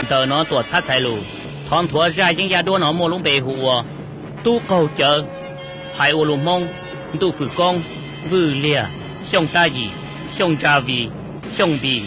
Ntawm no tuam txhab txhais lus, thov nthuav zaj yeeb yaj duab no muaj lub npe hu ua Tub Qaug Cawv, hais ua lus Hmoob, Ntuj Fwm Koob, Vwj Liag, Xyooj Tab Yim, Xyooj Ntsa Vis, Xyooj Npis.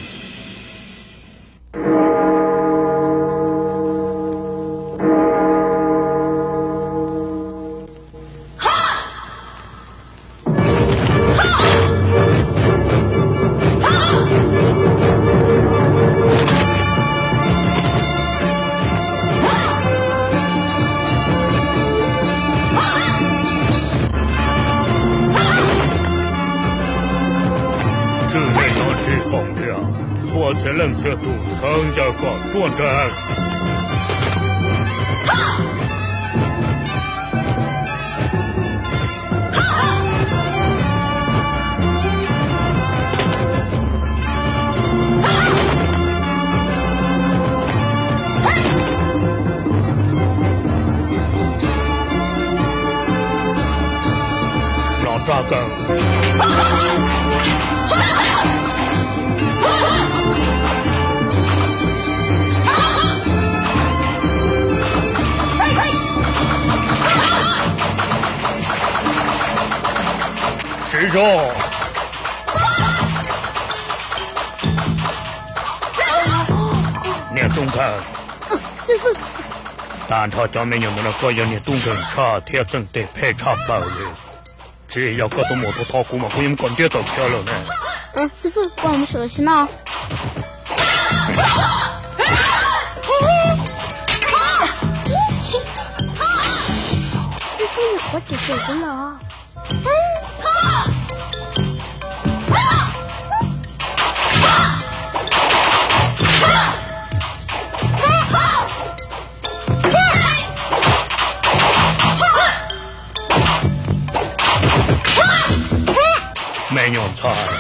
Tswj nej cov ntsis qoom ntiag, txhua txhia leej txhia tus sawv ncaws kom ruaj nrees. Los rag kawg. Siv zog. Niag tub nkeeg. Tag nrho cov me nyuam ntawm no koj yog niag tub nkeeg tshaj thiab txheej tes phem tshaj plaws li. Tsis yog koj tus muam tuaj thov kuv mas kuv yeej muab koj ntiab tawm khiav lawm ne. Xib fwb, ua mus sawm los sis no. Xib fwb nyuam qhuav tseem tseem kuv los. Me nyuam ntxhais,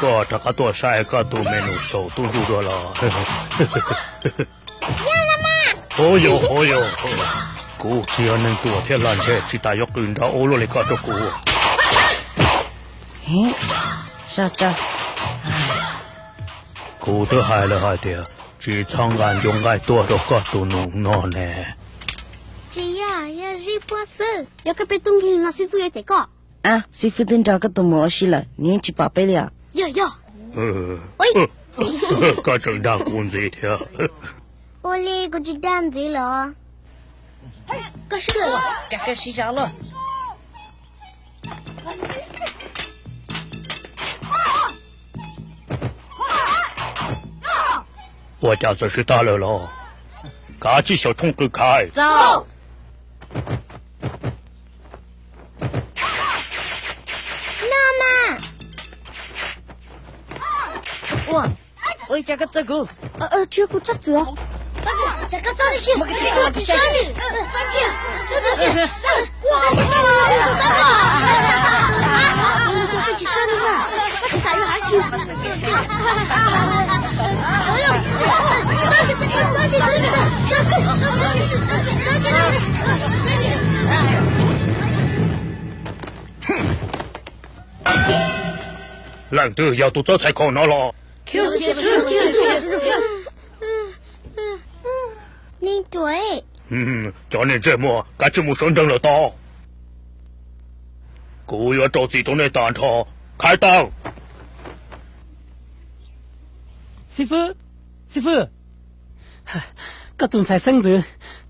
koj rov qab tuaj saib koj tus me nus xyaum tub ntsuj dua los? Huv yus, huv yus, kuv tsis yog neeg ruam thiab lag ntseg tsis tas yuav qw nrov ua luaj li koj rau kuv. Kuv twb hais lawm hais tias tsis txhob nqa ncuav nqaij tuaj rau koj tus nus no ne. Tsis yog, yog zib puab xwb. Yog koj peb tub nkeeg no xib fwb yuav cem koj. Ab, xib fwb twb nrog koj tus muam ua si lawm, nws yeej tsis pom peb li os. Yog, yog. Koj tseem dag kuv ntxiv thiab. Ua li kuv tsis dag ntxiv los? Koj sib lawm, cas koj sib zog luaj? Ua cas txawm sib tag lawm los? Kav tsij xyaum tshooj qw khaib. Txaus. No mas. Ua, ua li cas koj txawj kuv? Tsis yog kuv txhob txwm. Leej twg yog tus txawj txhais khaum no los? Cov niag ntsej muag, kav tsij mus sawv ntsees lawm tau. Kuv yuav rau txim rau nej tag nrho. Khaib tawm. Xib fwb, xib fwb, koj tus ntxhais xeeb ntxwv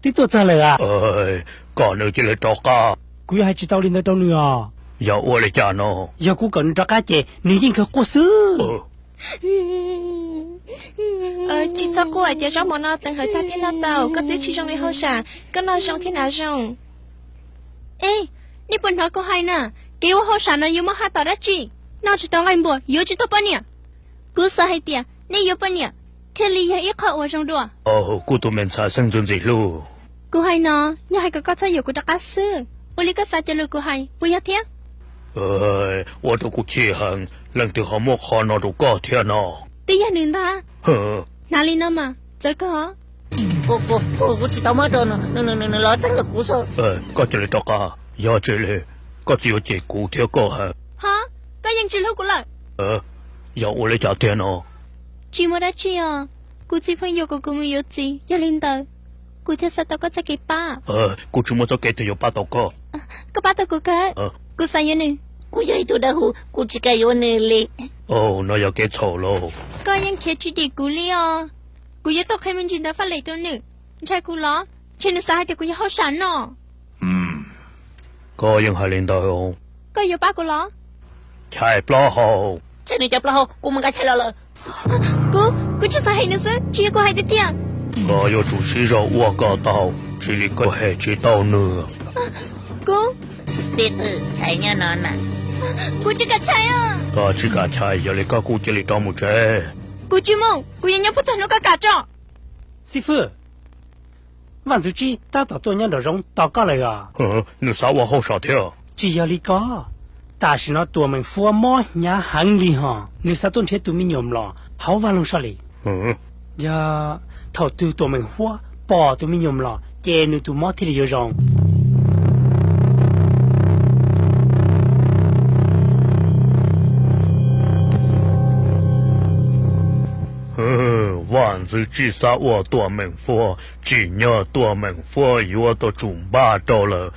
twb tuaj txog lawm as. Kom nws cia li rov qab. Kuv yuav hais tsis tau li ntawd rau nws os. Yog ua li cas no? Yog kuv kom nws rov qab ces nws yeej kawg quaj xwb. Tsis txhob quaj, cov zaub mov no teev hawm tag thiab noj tau, koj twb tsis zoo li hauj sam, koj noj zoo thiab hnav zoo. Ej, nej puas hnov kuv hais na? Kev ua hauj sam no yuav muaj haj tom dab tsi? Noj tsis tau nqaij npua yuav tsis tau poj niam. Kuv xav hais tias nej yuav poj niam thiaj li yog ib qho uas zoo dua. Kuv tus me ntxhais xeeb ntxwv ntxim hlub, kuv hais no yog hais kom koj txhob yuam kuv rov qab xwb. Ua li koj xav cov lus kuv hais puas yog thiab? Ua rau kuv chim heev, leej twg ho muab qhov no rau koj thiab no? Twb yog nws ntag. Hnav li no mas txawv kawg os. Kuv, kuv, kuv tsis tau muab rau nws, nws los txeeb ntawm kuv xwb. Koj cia li rov qab, yog tsis li koj txiv yuav cem kuv thiab koj heev. Ho, koj yeej tsis hlub kuv lawm. Yog ua li cas tiag no? Tsis muaj dab tsi os. Kuv txiv pheej yuam kom kuv mus yuav txiv, yog li ntawd kuv thiaj xav tau koj txoj kev pab. Kuv tsis muaj txoj kev twg yuav pab tau koj. Koj pab tau kuv kawg. Kuv xav yuav nws. Kuv yog ib tug dawb huv, kuv tsis kam yuav nws li. No yog kev txhaum lauj. Koj yeej khiav tsis dim kuv li os. Kuv yuav tau qhia me ntsis ntawv faj lem rau nws. Ntshai kuv los? Ntshe nws xav hais tias kuv yog hauj sam no. Koj yeej hais li ntawd. Koj yuav pab kuv los? Chais plaub hau. Chais nws cov plaub hau, kuv mus nqa chais los lawm. Kuv, kuv tsis xav hem nws xwb, tsis yog kuv hais tiag tiag. Koj yuav tsum siv zog ua kom tau, tsis li koj hem tsis tau nws. Kuv, xib fwb, chais nyob no na. Kuv tsis kam chais. Koj tsis kam chais, yog li koj kuj cia li rov mus tsev. Kuv tsis mus, kuv yuav nyob pub txog hnub koj kam tso. Xib fwb, Vaj Ntxwv Tsib tab tom tuaj nyob nraum zoov tos koj lawm os. Nws xav ua hauj sam thiab. Tsis yog li ko, tam sim no Tuam Meem Fuab mob hnyav heev li hos, nws xav tuaj nrhiav tus me nyuam mlom hauv vaj loog soj li. Yog thaum twg Tuam Meem Fuab pom tus me nyuam mlom ces nws tus mob thiaj li yuav zoo. Vaj Ntxwv Tsib xav ua Tuam Meem Fuab, tsim nyog Tuam Meem Fuab yuav tau tsum npaj rau lawm.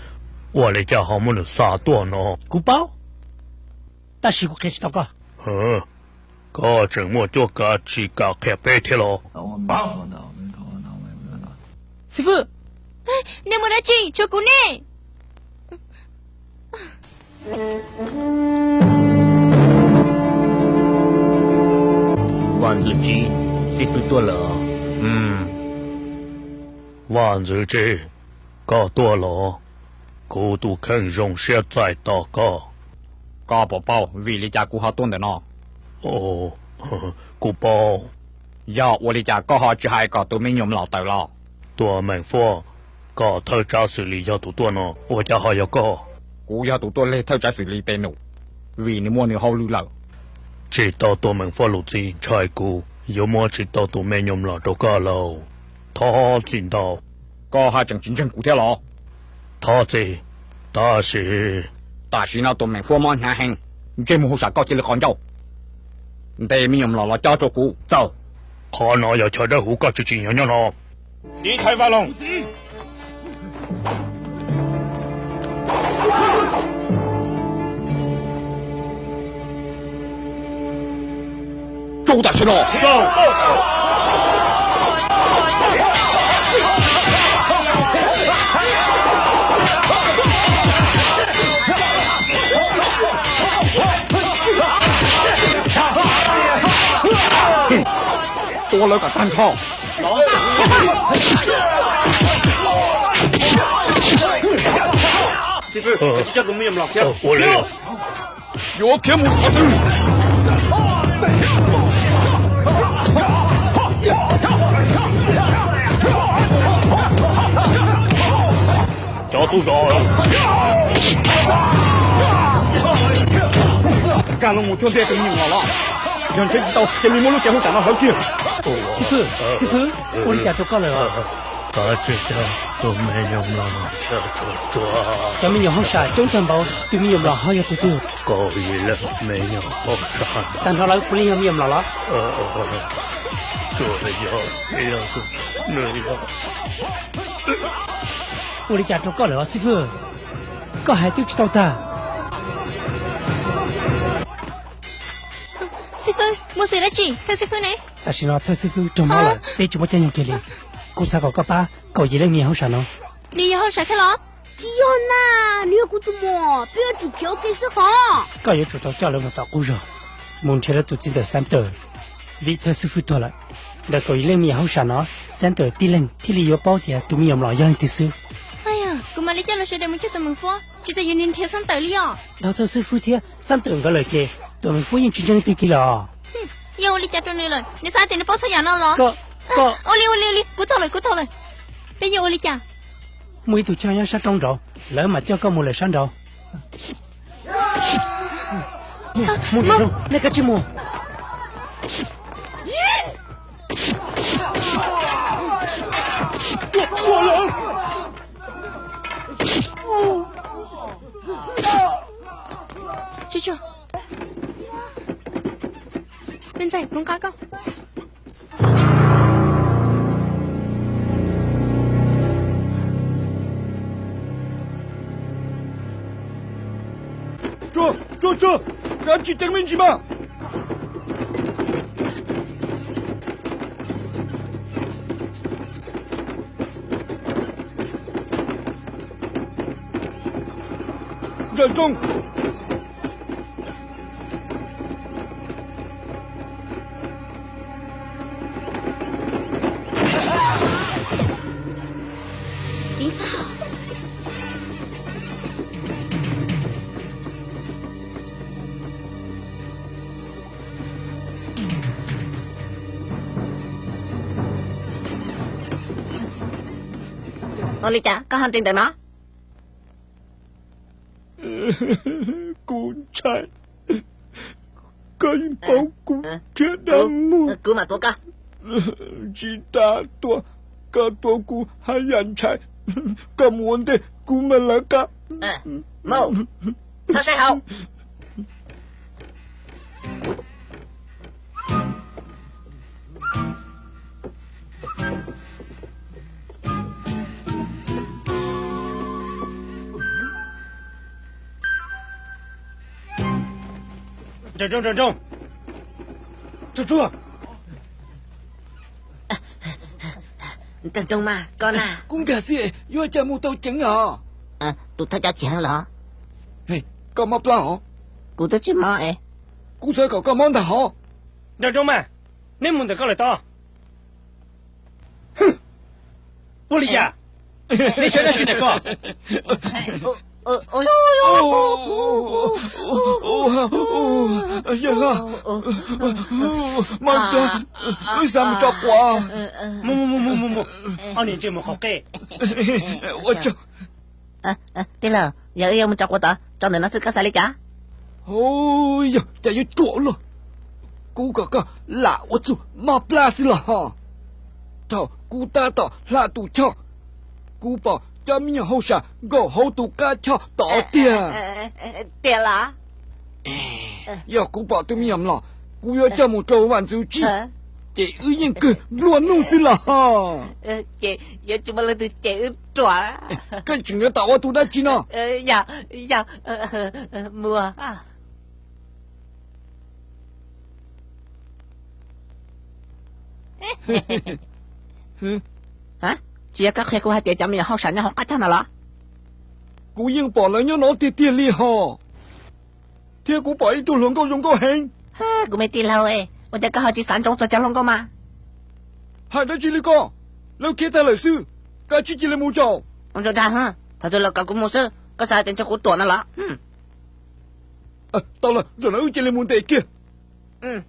Ua li cas ho muab nws xa tuaj no? Kuv paub, tab sis kuv qhia tsis tau koj. Koj tseem muaj cuab kav tsis kam qhia peb thiab los? Xib fwb, nej mus dab tsi tshuav kuv ne? Vaj Ntxwv Tsib, xib fwb tuaj lawm. Vaj Ntxwv Tsib, koj tuaj los? Kuv tus kheej zoo siab txais tos koj. Koj puas paub vim li cas kuv ho tuaj ntawm no? Kuv paub. Yog ua li cas koj ho tsis hais kom tus me nyuam los tawm los? Tuam Meem Fuab, koj thawj tswv xws li yog tus tuaj no, ua cas ho yog koj? Kuv yog tus tuaj leg thawj tswv xws li tes num, vim nws muaj nws hauj lwm lawm. Tsis tau Tuam Meem Fuab lus txib ntshai kuv yuav muab tsis tau tus me nyuam los rau koj lauj. Thov txim ntau. Koj haj tseem tsis ntseeg kuv thiab los? Thov txim, tab sis... Tam sim no Tuam Meem Fuab mob hnyav heev, ntsej muag huv sam koj cia li qhov ncauj. Ntes me nyuam los los cob rau kuv txawm. Qhov no yog chaw dawb huv, koj tsis tsim nyog nyob no. Tiv thaiv Vaj Loog. Tso tam sim no. Tua lawv kom tag nrho. Xib fwb, coj tus me nyuam los khiav. Ua li. Yuav khiav mus qhov twg? Cov tub zos, kaj loo mus cuag ntiag tus me nyuam los los. Yog nrhiav tsis tau ces cia li muab lub tsev hauj sam no hlawv kiag. Xib fwb, xib fwb, ua li cas rau koj lawm? Kav tsij coj tus me nyuam los khiav tsuag tsuag. Cov me nyuam hauj sam coob tag npaum, tus me nyuam los ho yog tus twg? Kaum yim leej me nyuam hauj sam. Tag nrho lawv puav leej yog me nyuam los los? Tsuas yog, nws yog. Ua li cas rau koj lawm os xib fwb? Koj hais twb tsis tau tag. Xib fwb, muaj xwm dab tsi thawj xib fwb ne? Tam sim no thawj xib fwb raug mob lawm, peb tsis muaj caij nyoog kiag li. Kuv xav kom koj pab kaum yim leej me nyuam hauj sam no. Nws yog hauj sam thiab los? Tsis yog na, nws yog kuv tus muam, peb yuav tsum khiav ua ke xwb hos. Koj yuav tsum tau coj lawv mus tom qub zog, mus nrhiav lawv tus txiv ntxawm Xab Tawm, vim thawj xib fwb tuag lawm. Ntawm kaum yim leej me nyuam hauj sam no, Xab Tawm tib leeg thiaj li yuav paub tias tus me nyuam los yog leej twg xwb. Kuv mam li coj lawv sawv daws mus cuag Tuam Meem Fuab, tsis tas yuav nrhiav Xab Tawm li os. Dhau thawj xib fwb thiab Xab Tawm nkawd lawm ces Tuam Meem Fuab yeej tsis ntseeg leej twg kiag li os. Yog ua li cas rau nws lawm? Nws xav tias nws paub txhua yam no los? Ua li, ua li, ua li, kuv txhaum lawm, kuv txhaum lawm. Peb yuav ua li cas? Muaj ib tug choj nyob sab roob nraud, lawv mam coj koj mus lawm sab nraud. Mus, nej kav tsij mus. Me ntxhais, kuv nqa koj. Tsuag tsuag, kav tsij ceev me ntsis mas. Nraws nroog. Ua li cas koj ho nres ntawm no? Kuv ntshai. Koj yeej paub kuv nrhiav dab muag, tsis tas tua, koj tua kuv haj yam ntshai. Koj mus ua ntej, kuv mam lawv qab. Mus, txhob saib hauv. Nraug Nroog, Nraug Nroog, Tsuag Tsuag. Nraug Nroog mas, koj na. Kuv nkag siab, yuav cas mus tau ceev os. Tus thawj coj ceev los? Koj mob plab hov? Kuv twb tsis mob es. Kuv xav kom koj mob ntag hov. Nraug Nroog mas, neb mus ntawm koj lawm tod. Ua li cas? Neb saib dab tsi ntawm ko? Yawg hlob, mob plab, wb xav mus tso quav. Mus mus mus mus mus, ob niag ntsej muag qhov qej. Ua tsaug. Tij laug, yog wb yuav mus tso quav tod, tso ntawm no xwb koj xav li cas? Hauv, yog cas yuav ruam ua luaj. Kuv kom koj lam ua txuj mob plab xwb los hos. Thaum kuv tab tom hla tus choj, kuv pom cov me nyuam hauj sam nkaum hauv tus qab choj tod tiag. Tiag los? Yog kuv pom tus me nyuam mlom, kuv yuav coj mus rau vaj ntxwv tsib, ces wb yeej kawg nplua nuj xwb los hos. Ces yuav tsis muaj leej twg cem wb ruam. Koj tseem yuav tau ua tus dab tsi no? Yog, yog, mus. Tsis yog koj qhia kuv hais tias cov me nyuam hauj sam nyob hauv qab choj no los? Kuv yeej pom lawv nyob no tiag tiag li hos. Thiab kuv pom ib tug hluas nkauj zoo nkauj heev. Kuv me tij laug, ua cas koj ho tsis xav ntsoov txog cov hluas nkauj mas? Hais dab tsi li ko? Lawv khiav tag lawm xwb, kav tsij cia li mus tso. Ua tsaug dag, thaum twg los kom kuv mus xwb, koj xav hais tias ntshe kuv ruam no los? Tau lawm, zaum no wb cia li mus ntes kiag.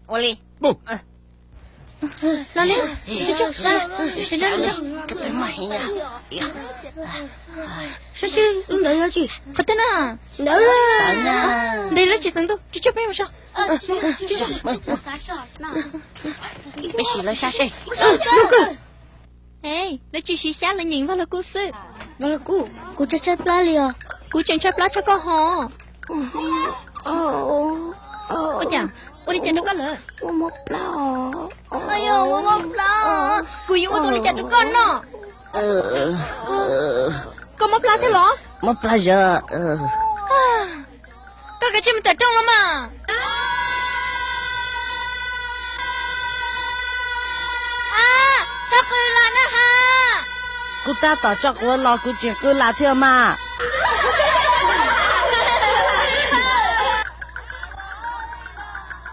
Ua li. Saib seb lub ntawd yog tsi? Qhov twg na? Ntawd, ntawd lawv tsis teev ntuj, tsis tso peb mus so. Peb sim lawv sab seb. Lawv tsis siv xyab, lawv nyeem Vaj Lug Kub xwb. Vaj Lug Kub, kuv tshaib tshaib plab li os. Kuv tseem tshaib plab tshaj koj hos. Ua cas? Ua li cas rau koj lawm? Kuv mob plab. Kuv yuav ua tau li cas rau koj noj? Koj mob plab thiab los? Mob plab zog. Koj kav tsij mus tawm rooj los mas. Txhob qw las na ha. Kuv tab tom tso quav los kuv tseem qw las thiab mas.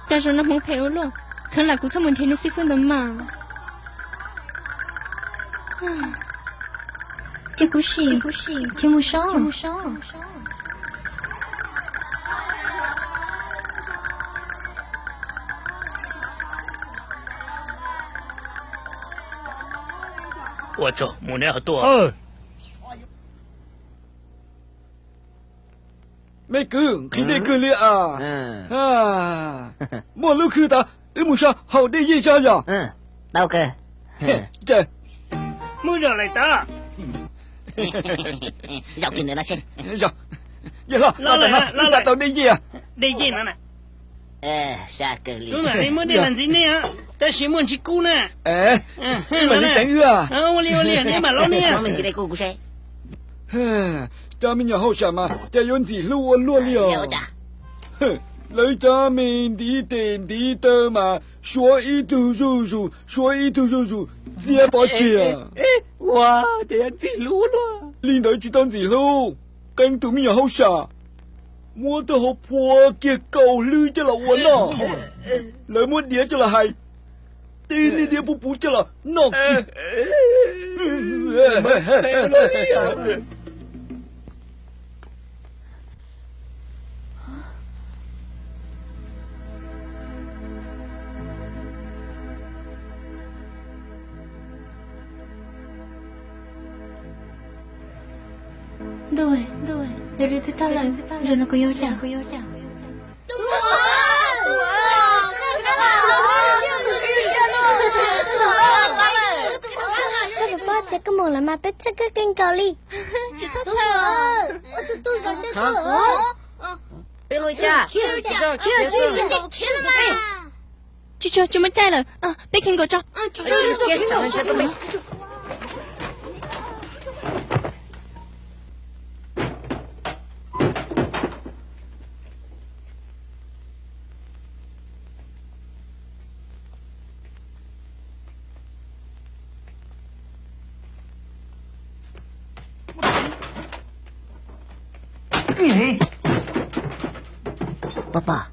Cas zaum no hmoov phem ua luaj, kheev lam kuv txhob mus nrhiav nws xib fwb ntawd mas. Cia kuv sim, cia mus so. Ua tsaug mus neb ho tuaj. Me kwv, nqhis dej kawg li as. Muaj lub khw tod, wb mus so haus dej yeej zog yog. Muaj zog lawm tod. Zaum kiag ntawm no seb. Yawg hlob, los ntawm no wb xav tau dej yeej. Dej yeej no na. Muaj dej los ntxiv nej, tab sis muaj ntsis kub na. Wb mam li teev wb. Ua li ua li, nej mam laub nej. Cov me nyuam hauj sam mas cas yuav ntxim hlub ua luaj li os. Lawv cov me ntiv tes ntiv taw mas suav ib tug zuj zus, suav ib tug zuj zus, txiav pov tseg. Ua, cov yog ntxim hlub luaj. Li ntawd tsis tau ntxim hlub, qee tus me nyuam hauj sam muab taub hau phua kiag kaus hlwb coj los ua noj. Lawv muab diav coj los hais, tib niag diav puv puv coj los noj kiag. Ntuj, ntuj, yog li twb tag lawm, zaum no kuv yuav ua cas? Koj puas paub tias koj mus lawm mas peb txhawj koj kawg nkaus li. Tsis txhob txhawj. Peb ua cas? Tsis txhob, tsis muaj caij lawm, peb khiav nkaum tso. Pab pab.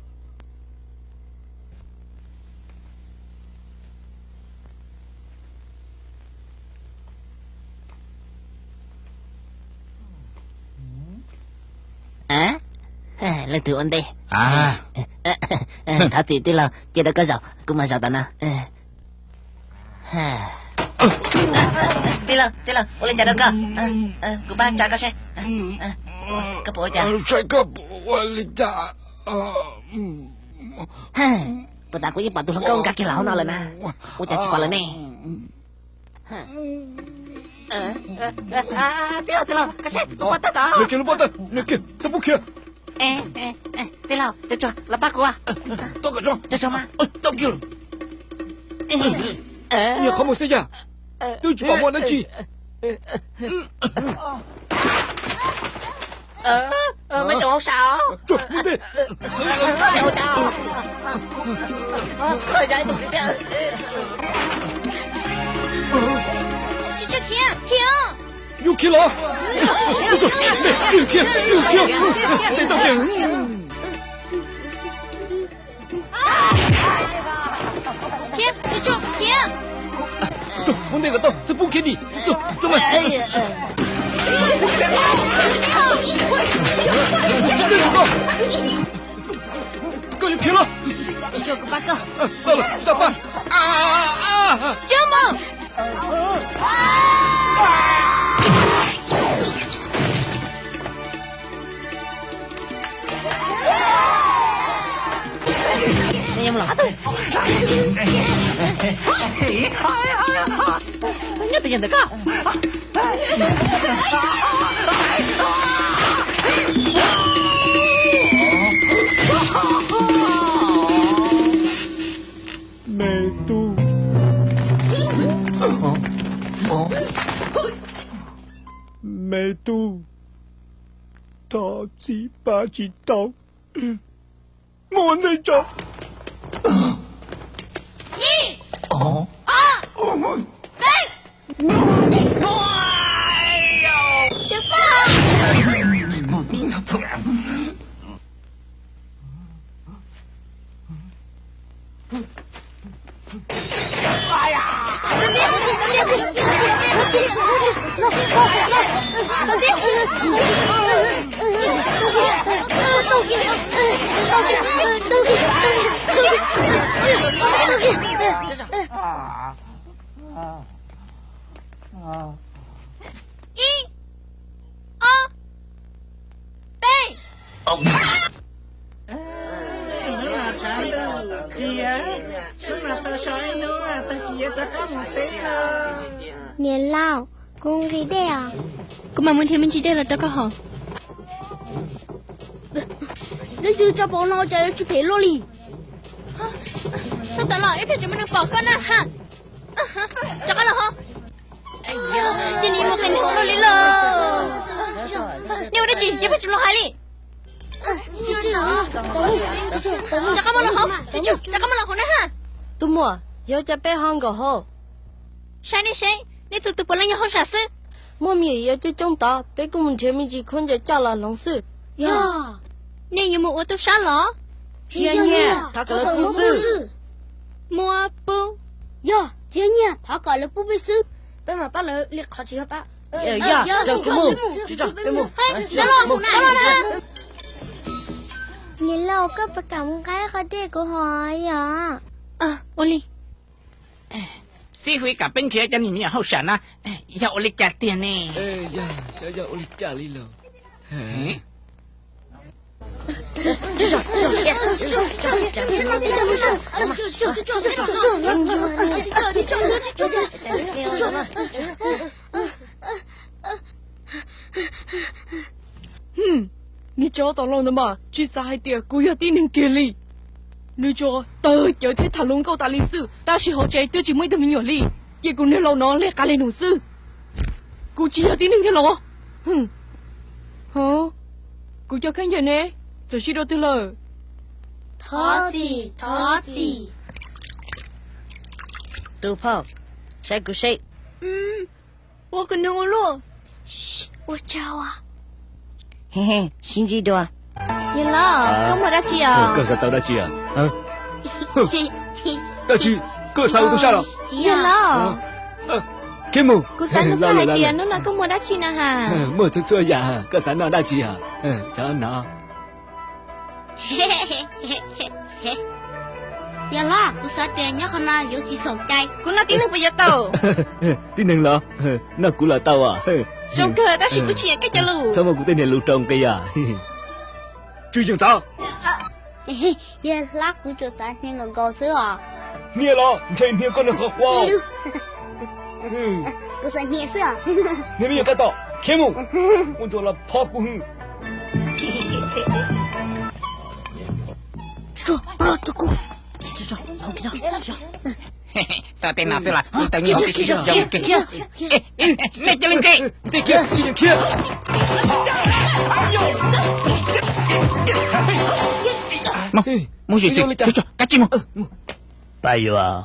Leej twg ua ntej? Thov txim tij laug, cia rau koj zaum, kuv mam zaum tom no. Tij laug, tij laug, ua li cas rau koj? Kuv pab tsa koj seb. Koj puas ua cas? Saib koj puas ua li cas? Puas tas kuv yeej pom tus hluas nkauj nkag kiag los hauv no lawm na. Ua cas tsis pom lawm ne? Tij laug, tij laug, koj saib, kuv pom tag tod. Nws khiav lub pob tawg, nws khiav, txhob pub khiav. Tij laug, tsuag tsuag los pab kuv. Tau kom tso, tsuag tsuag mas. Tau kiag lawm. Niag qhov muag xeb yaj, twb tsis pom muaj dab tsi. Me tub hauj sam, tsis tshua khiav, khiav. Yuav khiav los? Tsis khiav, tsis khiav, tsis khiav. Tau kiag. Khiav, tsuag tsuag, khiav. Tsuag tsuag, ua ntej kom tau, txhob pub khiav dim. Tsuag tsuag, tsuag mas. Koj yuav khiav los? Tsis tsuag, kuv pab koj. Tau los, tsis tau pab. Tsuag mus. Nyob twj ywm ntawm koj. Me tub, me tub, thov txim pab tsis tau. Mus ua ntej tso. Ib, ob, peb. Cov faj. Ib, ob, peb. Niam laus, kuv nqhis dej os. Kuv mam mus nrhiav me ntsis dej los rau koj haus. Leej twg tso pov no cas yuav tsis phem luaj li. Txhob tawm los, ib pliag tseem muaj neeg pom koj na ha. Rov qab los ho. Cia li mus qhia neeg ua luaj li lawm. Nej ua dab tsi, ib pliag tseem los hais li. Rov qab mus los hauv, rov qab mus los hauv na ha. Tus muam, yog cas peb ho nkaum hauv? Saib nej seb, nej txhua tus puav leej yog hauj sam xwb. Muaj me nyuam yaus coob coob tod, peb kuj mus nrhiav me ntsis khaub ncaws coj los hloov xwb. Yog, nej yuav mus ua tub sab los? Tsis yog nyiaj, thov kom lawv pub xwb. Muab pub. Yog, tsis yog nyiaj, thov kom lawv pub peb xwb. Peb mam pab lawv li qhov tsis yog pab. Yog, raws kuv mus. Peb mus. Niam laus, koj puas kam mus nqa qhov dej kuv hov yom? Ua li. Xib hwb kom peb nrhiav cov niag me nyuam hauj sam no, yog ua li cas tiag ne? Xyov yog ua li cas li los. Niag tsov tom laus ntawd mas tsis xav hais tias kuv yog tib neeg kiag li. Nws tsuas tawm cawv thiab tham hluas nkauj tas li xwb, tab sis hauv tsev twb tsis muaj ib tug me nyuam li. Cia kuv niag laus no hle qab hle num xwb. Kuv tsis yog tib neeg kiag los. Kuv cov khaub ncaws ne, txawm sib dua twg lawm? Thov txim, thov txim. Tus phauj, saib kuv seb. Ua qhov no ua luaj. Ua tsaug. Sib ntsib dua. Yawg laus, koj muaj dab tsi os? Koj xav tau dab tsi os? Dab tsi? Koj xav ua tub sab los? Yawg laus, khiav mus. Kuv xav nug koj hais tias hnub no koj muaj dab tsi na has? Muaj txhua txhua yam, koj xav noj dab tsi os? Cov no. Yawg laus, kuv xav tias nyob qhov no yuav tsis xoom cai. Kuv noj tib neeg puas yuav tau? Tib neeg los? Noj kuv los tau os. Zoo kawg, tab sis kuv tsis nyiam koj cov lus. Txhob muab kuv tej niag lus rau nqi os. Tswv Yeej Txav. Yawg laus, kuv tsuas xav hnia nkaus nkaus xwb os. Hnia los ntshe hnia koj niag qhov quav. Kuv xav hnia xwb os. Niag me nyuam kab tom, khiav mus. Ua ntsuag los phob kuv hwv. Tau tej no xwb los kuv tau nyiaj. Nej cia li nqis, nqis kiag, khiav. Mus, mus, mus, kav tsij mus. Pab yuav.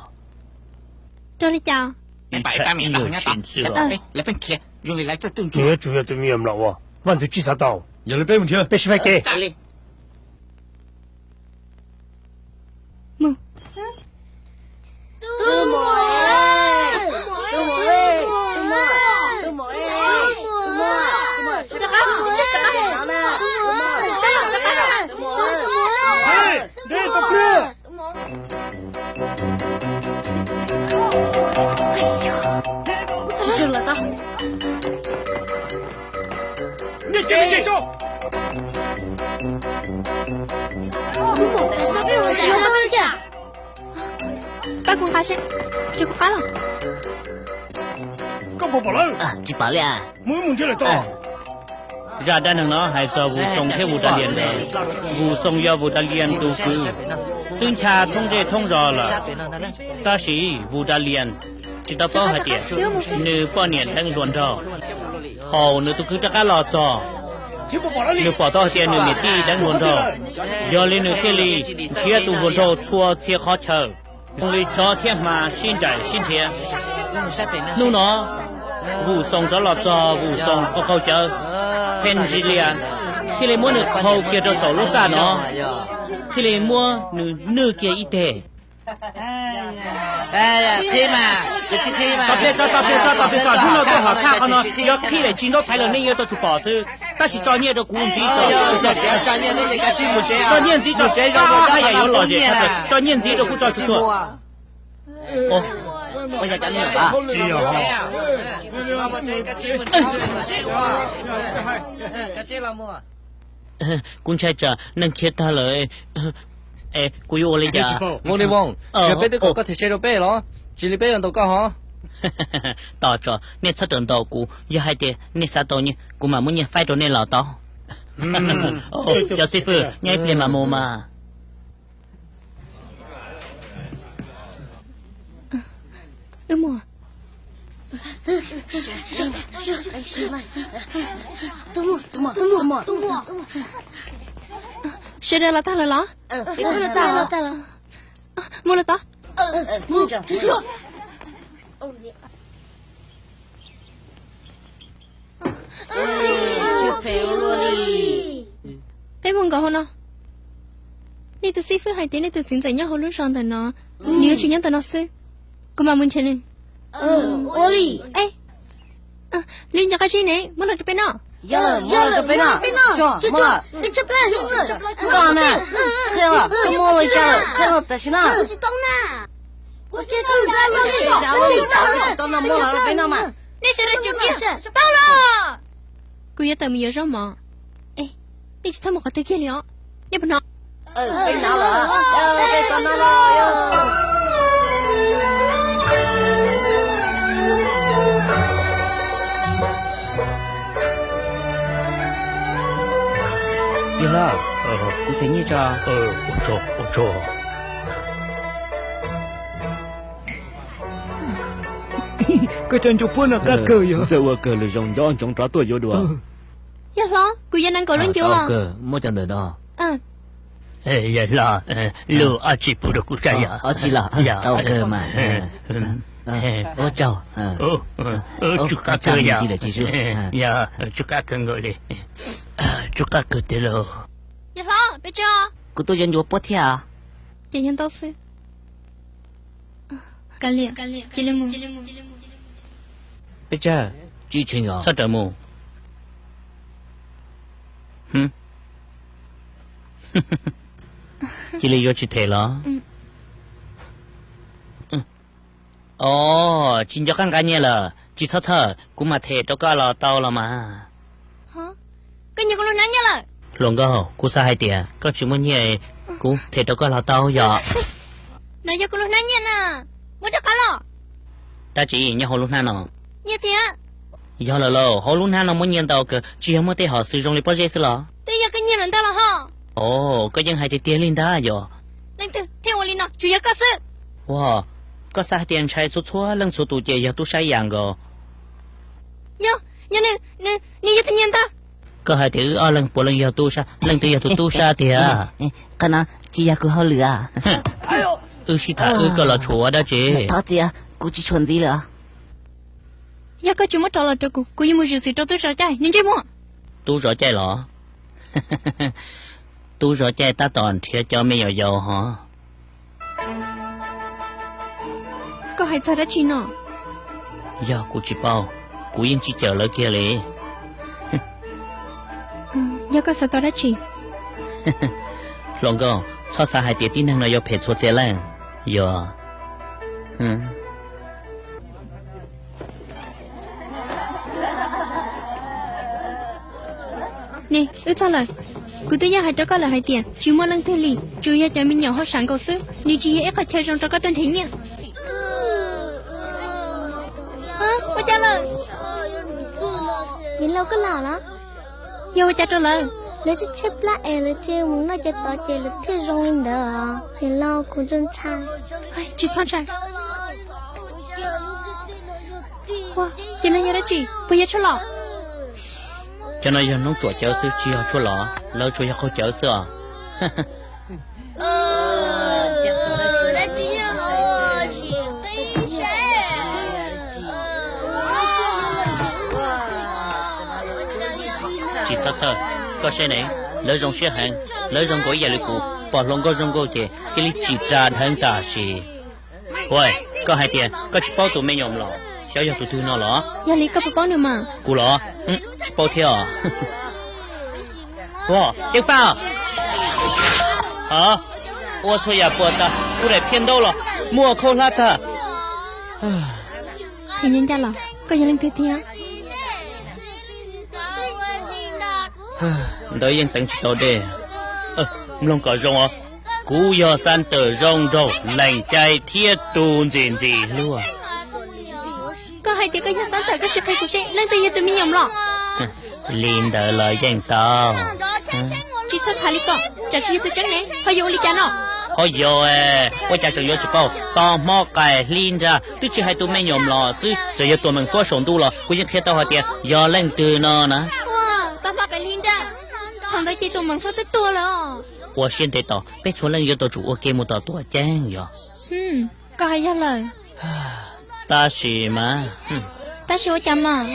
Rau li cas? Ntshai ib nyuag tsis ntxwg. Lawv pheej khiav zoo li lawv txawj tu ntsuag. Nws yuav tsum yog tus me nyuam mlom uas vaj ntxwv tsis xav tau. Yog li peb mus nrhiav. Peb sib faib ke. Pab kuv nqa seb, tsis kuv qab los. Koj puas pom lawm? Tsis pom li. Mus mus nrhiav lawm tau. Zaj dab neeg no hais txog Vus Xoo thiab Vus Da Lias ntawd. Vus Xoo yog Vus Da Lias tus kwv, twb ncha thoob zej thoob zos lawm. Tab sis Vus Da Lias tsis tau paub hais tias nws poj niam deev hluas nraug. Thaum nws tus kwv rov qab los txog, nws pom tau hais tias nws niam tij deev hluas nraug, yog li nws thiaj li nrhiav tus hluas nraug txhua txhia qhov chaw, zoo li tsov thiab hma sib nraim sib nrhiav. Hnub no, Vus Xoo rov los txog Vus Xoo qaug qaug cawv, Pheej Ntsis Lias thiaj li muab nws qhau kiag rau saum lub txaj no, thiaj li muab nws nwj kiag ib teg. Tau pliag tso, tau pliag tso, tau pliag tso, hnub no tuaj hom thaj qhov no yog qhib daim tsis ntaub thaiv los nej yuav tau tsum pom xwb. Tab sis tso nyiaj rau kuv ntxiv tso. Tso nyiaj ntxiv tso, haj yam yuav lom zem tshaj plaws. Tso nyiaj ntxiv rau kuv tso tsuag tsuag. Kuv ntshai tsam neeg khiav tag lawm. Es kuv yuav ua li cas? Voos Lis Voos, tsis yog peb twb kom koj them se rau peb los? Tsis li peb yuav ntaus koj hov. Tos tso, nej txhob rawm ntaus kuv, yog hais tias nej xav tau nyiaj kuv mam muab nyiaj faib rau nej los tau. Cov xib fwb, nyob ib pliag mam mus mas. Sawv daws los tag lawm los? Mus los tod. Peb mus nkaum hauv no. Nej tus xib fwb hais tias nej tus txiv ntxawm nyob hauv lub zos ntawm no, nws yuav tsum nyob ntawm no xwb. Kuv mam mus nrhiav nws. Ua li. Lwm nco qab zib ne, muab los rau peb noj. Koj na, qhia los koj muab ua li cas lawm, qhia los tam sim no. Nej sawv daws tsum kiag tau los. Kuv yuav tawm mus yuav zaub mov. Nej tsis txhob mus qhov twg kiag li os. Nej puas hnov? Peb hnov lawm, peb tau hnov lawm. Yawg hlob, kuv them nyiaj tso. Koj cov ncuav puab no qab kawg yog. Txawj ua kawg lwm zaus nco ntsoov rov tuaj yuav dua. Yawg hlob, kuv yuav nees nkaum lub ncuav. Muab cov ntawm no. Yawg hlob, lub ob tsi pub rau kuv saib yom. Ob tsi los, tau kawg mas. Ua tsaug. Tsw qab kawg yom. Tsw qab kawg nkaus li. Tsw qab kawg tiag lauj. Yawg hlob, peb tso. Kuv tuaj yuav ncuav puab thiab. Ces yog ntau xwb. Kav liam, cia li mus. Peb tsawg, tsis tshee os. Txhob raws mus. Cia li yuav tsis them los? Os, tsis nco qab nqa nyiaj lawm, tsis txhob txhawj, kuv mam them rau koj los tau los mas. Koj nyiag kuv lub hnab nyiaj lawm. Hluas nkauj, kuv xav hais tias koj tsis muaj nyiaj, kuv them rau koj los tau yom. No yog kuv lub hnab nyiaj na, muab rov qab los. Dab tsi nyob hauv lub hnab no? Nyiaj tiag. Yog lawm lauj, hauv lub hnab no muaj nyiaj ntau kawg, tsis yog muaj tej hom xwm zoo li pob zeb xwb los? Twb yog koj nyiag lawm ntag los ho. Os, koj yeej hais tiag tiag li ntag yom. Leej twg thiaj ua li no, tsuas yog koj xwb. Ua, koj xav hais tias ntshai txhua txhua leej txhua tus ces yog tub sab ib yam nkaus. Yog, yog nws, nws, nws yog tus nyiag ntag. Koj hais tias wb ob leeg puav leej yog tub sab, leej twg yog tus tub sab tiag? Qhov no tsis yog kuv hauj lwm. Wb sib tham wb, koj los tshuam ua dab tsi? Thov txim, kuv tsis tshuam ntxiv lawm. Yog koj tsis muab rov los rau kuv, kuv yuav mus zwm txim rau tub zov caij, nws ntsej muag. Tub zov caij los? Tub zov caij tab tom nrhiav cov me nyuam yaus hos. Koj hais txog dab tsi no? Yog kuv tsis paub, kuv yeej tsis cawm lawv kiag li. Yog koj xav tau dab tsi? Hluas nkauj, txhob xav hais tias tib neeg no yuav phem txhua txhia leej. Yog. Ne, wb txog lawm. Kuv twb yeej hais rau koj lawm hais tias tsis muaj leej twg li, tsuas yog cov me nyuam hauj sam nkaus xwb, nws tsis yog ib qhov chaw zoo rau koj tuaj nrhiav nyiaj. Ua cas lawm? Niam laus, koj los los? Yog ua cas rau lawv? Lawv tshaib tshaib plab es lawv tsis mus noj cov tod ces lawv thiaj zoo li ntawd. Niam laus, kuv ntshai. Tsis txhob ntshai. Ces no yog dab tsi? Puas yog tshuaj los? Cov no yog noob ruam cawv xwb, tsis yog tshuaj los, lawv tsuas yog qaug cawv xwb os. Tsis txhob txhawj, koj saib ne, lawv zoo siab heev, lawv zoo nkaus ib yam li kuv, pom hluas nkauj zoo nkauj ces cia li tsim ras dheev tam sim. Ua, koj hais tias koj tsis paub tus me nyuam los, xyov yog tus twg no los? Yog li koj puas paub nws mas? Kuv los? Tsis paub thiab os. Ua, ceev faj. Ua txhua yam puas tas, kuv daim phiaj ntaub los muaj khaub hlab tag. Koj yog leej twg thiab? Ntawd yeej teev tsis tau dej. Mloog kom zoo os, kuv yog xab ntawm zoo nraug, lees cai thiab tus ntxim ntxim hlub. Koj hais tias koj yog xab ntawm, koj sim qhia kuv seb leej twg yog tus me nyuam los. Li ntawd los yeej tau. Tsis txhob khav li ko, tsam tsis yog tus tseeb ne ho yuav ua li cas no? Ho yog, ua cas tseem yuav tsis paub? Tos hmo qaim hli nra twb tsis hais tus me nyuam los xwb, txawm yog tuam meem fuab saum ntuj los kuv yeej qhia tau hais tias yog leej twg no na. Tos hmo qaim hli nra, thaum ntawd ces tuam meem fuab twb tuag lawm. Ua siab ntev tos, peb txhua leej yuav tau tsum ua ke mus tom tuam ceeb yog. Koj hais yog lawm. Tab sis mas. Tab sis ua cas mas?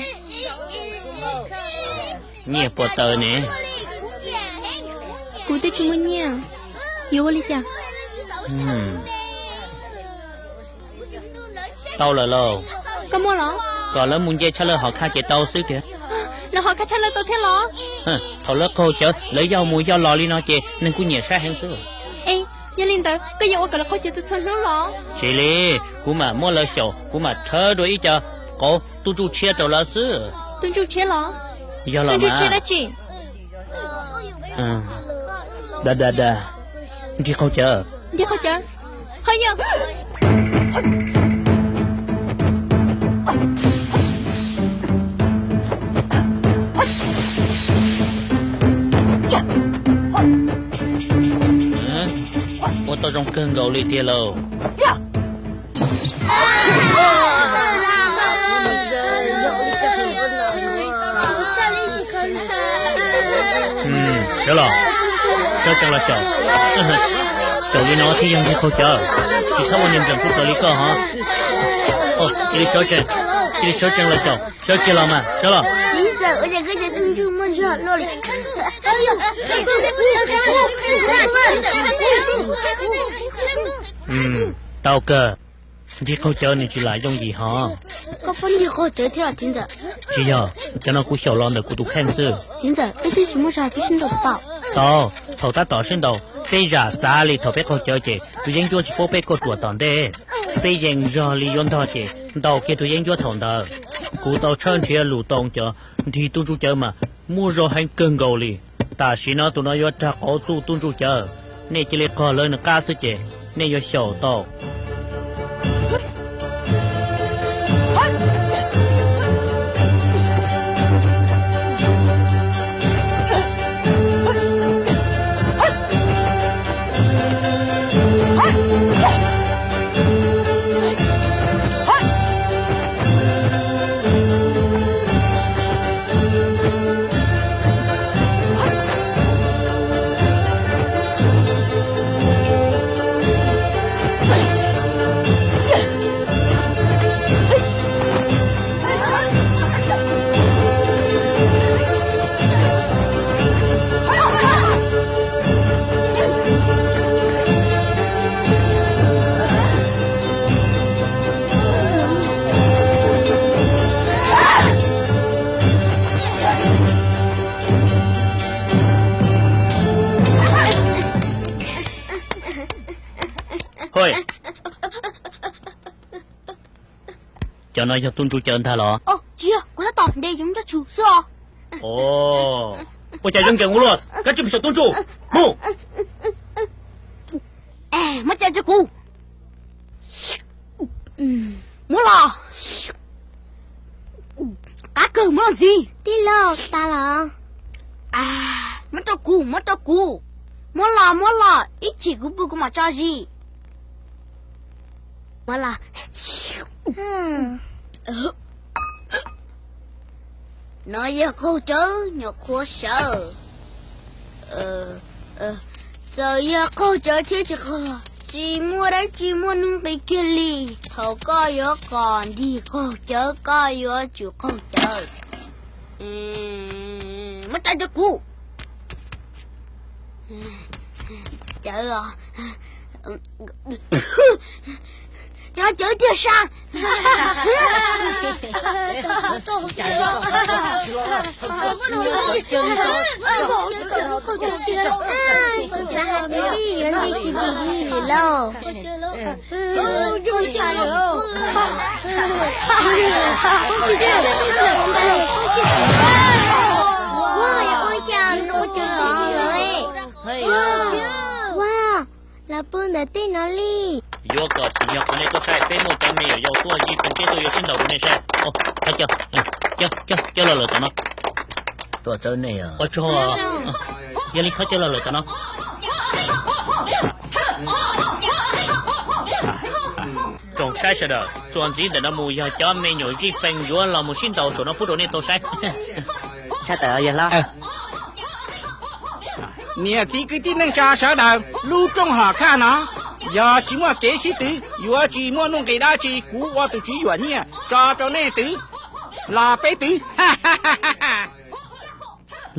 Nyiaj puas tawm ne? Kuv twb tsis muaj nyiaj, yuav ua li cas? Tau lawm lauj. Koj muaj los? Kom lawv mus nce tshaj lawv hom khaj ces tau xwb tiag. Lawv hom khaj tshaj lawv tau thiab los? Thaum lawv qaug cawv lawv yog mus yog los li no ces neeg kuj nyiam saib heev xwb. Es yog li ntawd koj yuav ua kom lawv qaug cawv txhua txhua hnub los? Tsis li, kuv mam muab lawv xyaum, kuv mam rhawv dua ib co qauv tub ntsuj tshiab rau lawv xwb. Tub ntsuj tshiab los? Yog los mas. Tub ntsuj tshiab dab tsi? Da da da, nrig qaug cawv. Nrig qaug cawv. Ho yog. Ua tau zoo kawg nkaus li tiag lauj. Sawv los, sawv tsees los xyaum. Xyaum li no thiaj yog nrig qaug cawv, tsis txhob ua niag ntseem kuj raws li koj hov. Cia li sawv tsees, cia li sawv tsees los xyaum, sawv kiag los mas, sawv los. Tau kawg, nrig qaug cawv nws tsis lam yooj yim hov. Koj pom nrig qaug cawv thiab los txiv ntxawm? Tsis yog, cov no kuv xyaum los ntawm kuv tus kheej xwb. Txiv ntxawm, peb twb tsis muaj zog peb sib ntaus tau. Tau, thaum tab tom sib ntaus, peb zam txav li thaum peb qaug cawv ces tus yeeb ncuab tsis pub peb kuaj ruam tom ntej. Peb yeem zog li yuav ntog ces ntaus kiag tus yeeb ncuab thaum ntawd. Kuv tau tshawb nrhiav lus tau cov nrig tub ntsuj cawv mas muaj zog heev kawg nkaus li. Tam sim no tus no yuav rag qauv txuj tub ntsuj cawv. Nej cia li qog lawv nws qab xwb ces nej yuav xyaum tau. Cov no yog tub ntsuj cawv ntag los? Tsis yog, kuv tab tom ntes cov ntsuj tshuv xwb os. Ua cas zoo nkees ua luaj, koj tsis mus xyaum tub ntsuj, mus. Muab cawv rau kuv. Muab los. Qab kawg, muab los ntxiv. Tij laug, tas los? Muab rau kuv, muab rau kuv. Muab los, muab los, ib chim kuv pw kuv mam tso zis. Muab los. No yog qaug cawv nyuam qhuav sawv. Txawm yog qaug cawv thiab tsis qaug, tsis muaj dab tsi muaj nuj nqis kiag li. Thaum koj yuav qos nrig qaug cawv koj yuav tsum qaug cawv. Muab cawv rau kuv. Cawv os. Cov no cawv tiag sas. Xav hais tias yuav nti tsis nti li lauj. Ua, lawv pw ntawm tej no li. Yuav kom tsim nyog qhov nej tuaj saib, peb muaj cov me nyuam yaus tuaj yij peem peb tuaj yuav sib ntaus rau nej saib. Coj los lawm tom no. Ua tsaug, yog li thov coj los lawm tom no. Tsoom saib sawv daws, txuas ntxiv ntawm no mus yog cov me nyuam zij pees yuav los mus sib ntaus saum no pub rau nej tau saib. Tshaj tawm yawg hlob. Niam txiv kwv tij neej tsa sawv daws, lub rooj hom khaj no yog tsis muaj kev sib twv, yuav tsis muaj nuj nqis dab tsi. Kuv ua tus tswv yuam nyiaj tso rau nej twv los peb twv.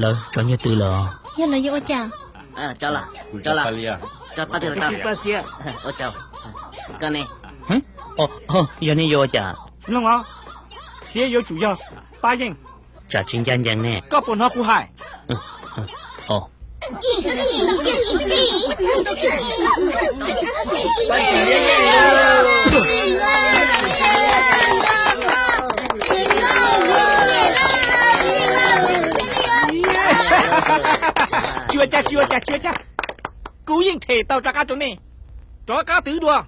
Lawv tso nyiaj twv lawm. Yog lawv yuav ua cas? Yog nej yuav ua cas? Mloog os, xiab yuav tsum yog pab yeej. Tsam tsis ncaj ncees ne. Koj puas hnov kuv hais? Tsis ua cas, tsis ua cas, tsis ua cas. Kuv yeej them tau rov qab rau nej. Rov qab twv dua.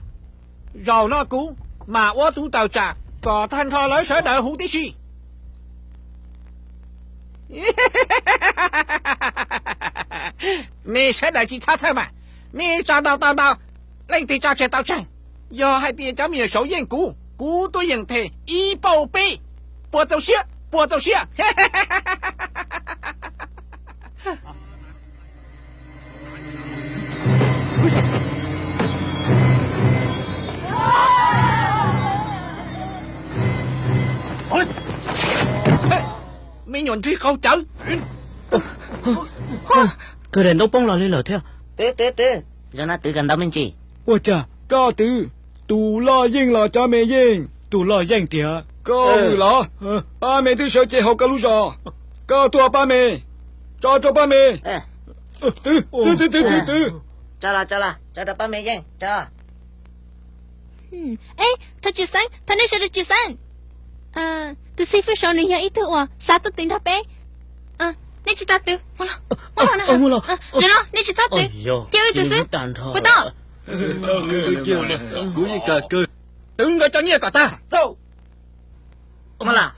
Zaum no kuv mam ua tus tawm tsam kom tag nrho lawv sawv daws huv tib si. Nej sawv daws tsis txhob txhawj mas, nej tsa ntau tau ntau, leej twg tsa tsawg tau tsawg. Yog hais tias cov me nyuam saud yeej kuv, kuv tuaj yeem them ib pauj peb puas txaus siab, puas txaus siab. Me nyuam nrig qaug cawv. Kawg daim ntaub poob los li lawm thiab. Twv, twv, twv, zoo no twv kom ntau me ntsis. Ua cas koj twv? Tus loj yeej los cov me yeej? Tus loj yeej tiag koj los? Pab me twb sawv cev hauv koj lub zos. Koj tuaj pab me, tso rau pab me. Twv, twv, twv, twv, twv, twv. Tso los, tso los, tso rau pab me yeej, tso. Eb, thov tsis xeeb, thov nej sawv daws tsis xeeb. Tus xib fwb saud nws yog ib tug uas xav tuaj twv nrog peb. Nej tsis tau twv, mus los, mus los. Zaum no nej tsis txhob twv, cia wb twv xwb, puas tau? Kuv yeej kam kawg. Twv nkawd cov nyiaj kom tag. Mus los.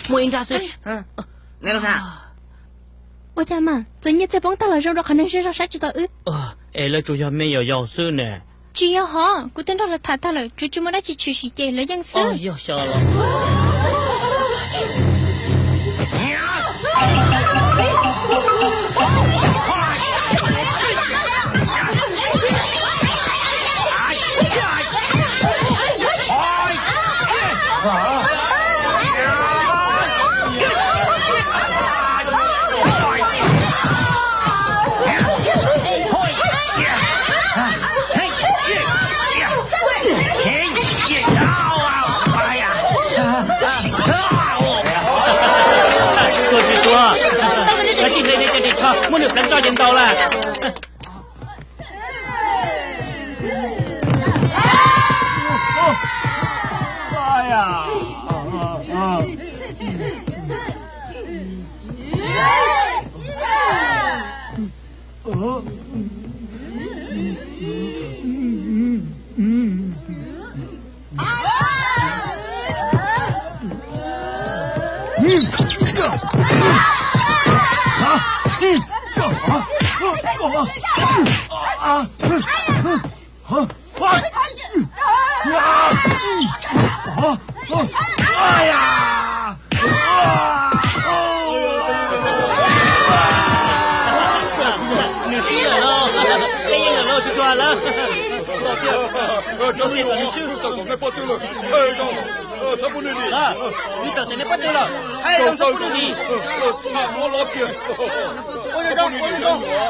Muaj ib nrab xwb. Ua cas mas txawm nyiaj txiag poob tag los zoo rau qhov neeg zej zog saib tsis taus wb. Es lawv tsuas yog me yaus yaus xwb ne. Tsis yog hov, kuv twb nrog lawv tham tag lawm, tsuas tsis muaj dab tsi tshwm sim ces lawv yeej xwb. Yog xyov los. Tuag tsis tuag, lawv tsis hle nej cov ris tsho, muab nws pleev tso ces ntaus lawm. Nws swb lawm lauj, peb yeej lawm lauj, tsuag tsuag lawm. Cov niag tawm nws swb tawm kom neb pob tw lawm, txhob pub nws dim. Nws tawm tias neb pob tw lawm, txhob pub nws dim. Ua zoo zoo, ua zoo zoo.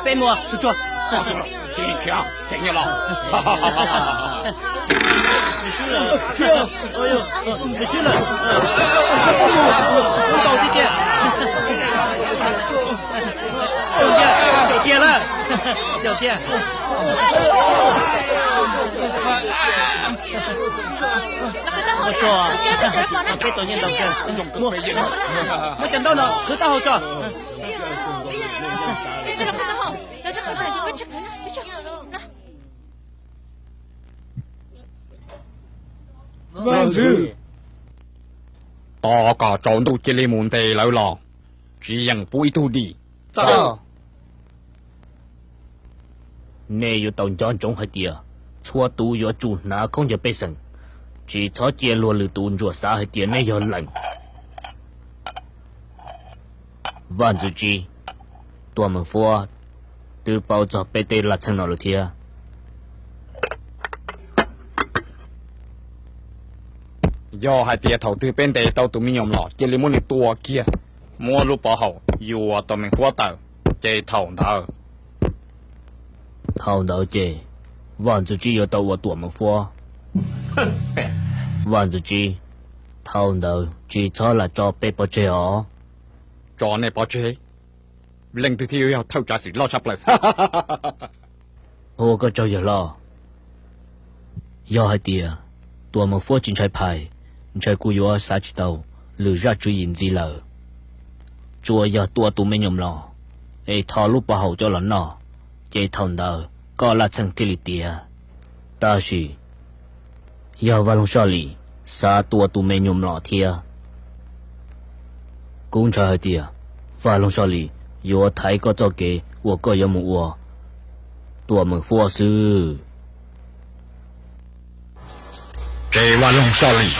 Peb muaj tsuag tsuag. Tsis khiav, tseem nyob los. Nws swb lawm. Nws swb lawm. Ntaus tiag tiag. Caum tiag, caum tiag lawm. Caum tiag. Peb tau nyiaj ntau kawg. Muab cov ntaub no khwv taub hau tso. Vaj ntxwv, tos kom tsaus ntuj cia li mus ntes lawv los, tsis yeem pub ib tug dim. Nej yuav tau nco ntsoov hais tias txhua tus yuav tsum hnav khaub ncaws pej xeem, tsis txhob cia luag lwm tus ntsuam xav hais tias nej yog leej. Vaj ntxwv Tsib, Tuam Meej Fuab twb paub txog peb tej laj txheej no lawm thiab. Yog hais tias thaum twg peb ntes tau tus me nyuam los cia li muab nws tua kiag, muab lub pov haum yuam Tuam Meej Fuab tawm, ces thaum ntawd, thaum ntawd ces Vaj ntxwv Tsib yuav tau ua Tuam Meej Fuab. Vaj ntxwv Tsib, thaum ntawd tsis txhob lam tso peb pov tseg os. Tso nej pov tseg? Leej twg thiaj yuav yog thawj tsav xwm loj tshaj plaws? Ua koj tsaug yawg hlob. Yog hais tias Tuam Meej Fuab tsis ntshai phais, ntshai kuv yuav xav tsis tau lwm zaj tswv yim ntxiv lawm. Tsuas yog tua tus me nyuam los es tho lub pov haum coj los noj, ces thaum ntawd koj laj txheej thiaj li tiav. Tab sis yog Vaj Loog Soj Lis xav tua tus me nyuam los thiab, kuv ntshai hais tias Vaj Loog Soj Lis yuav thaiv koj txoj kev uas koj yuav mus ua Tuam Meej Fuab xwb. Ces Vaj Loog Soj Lis,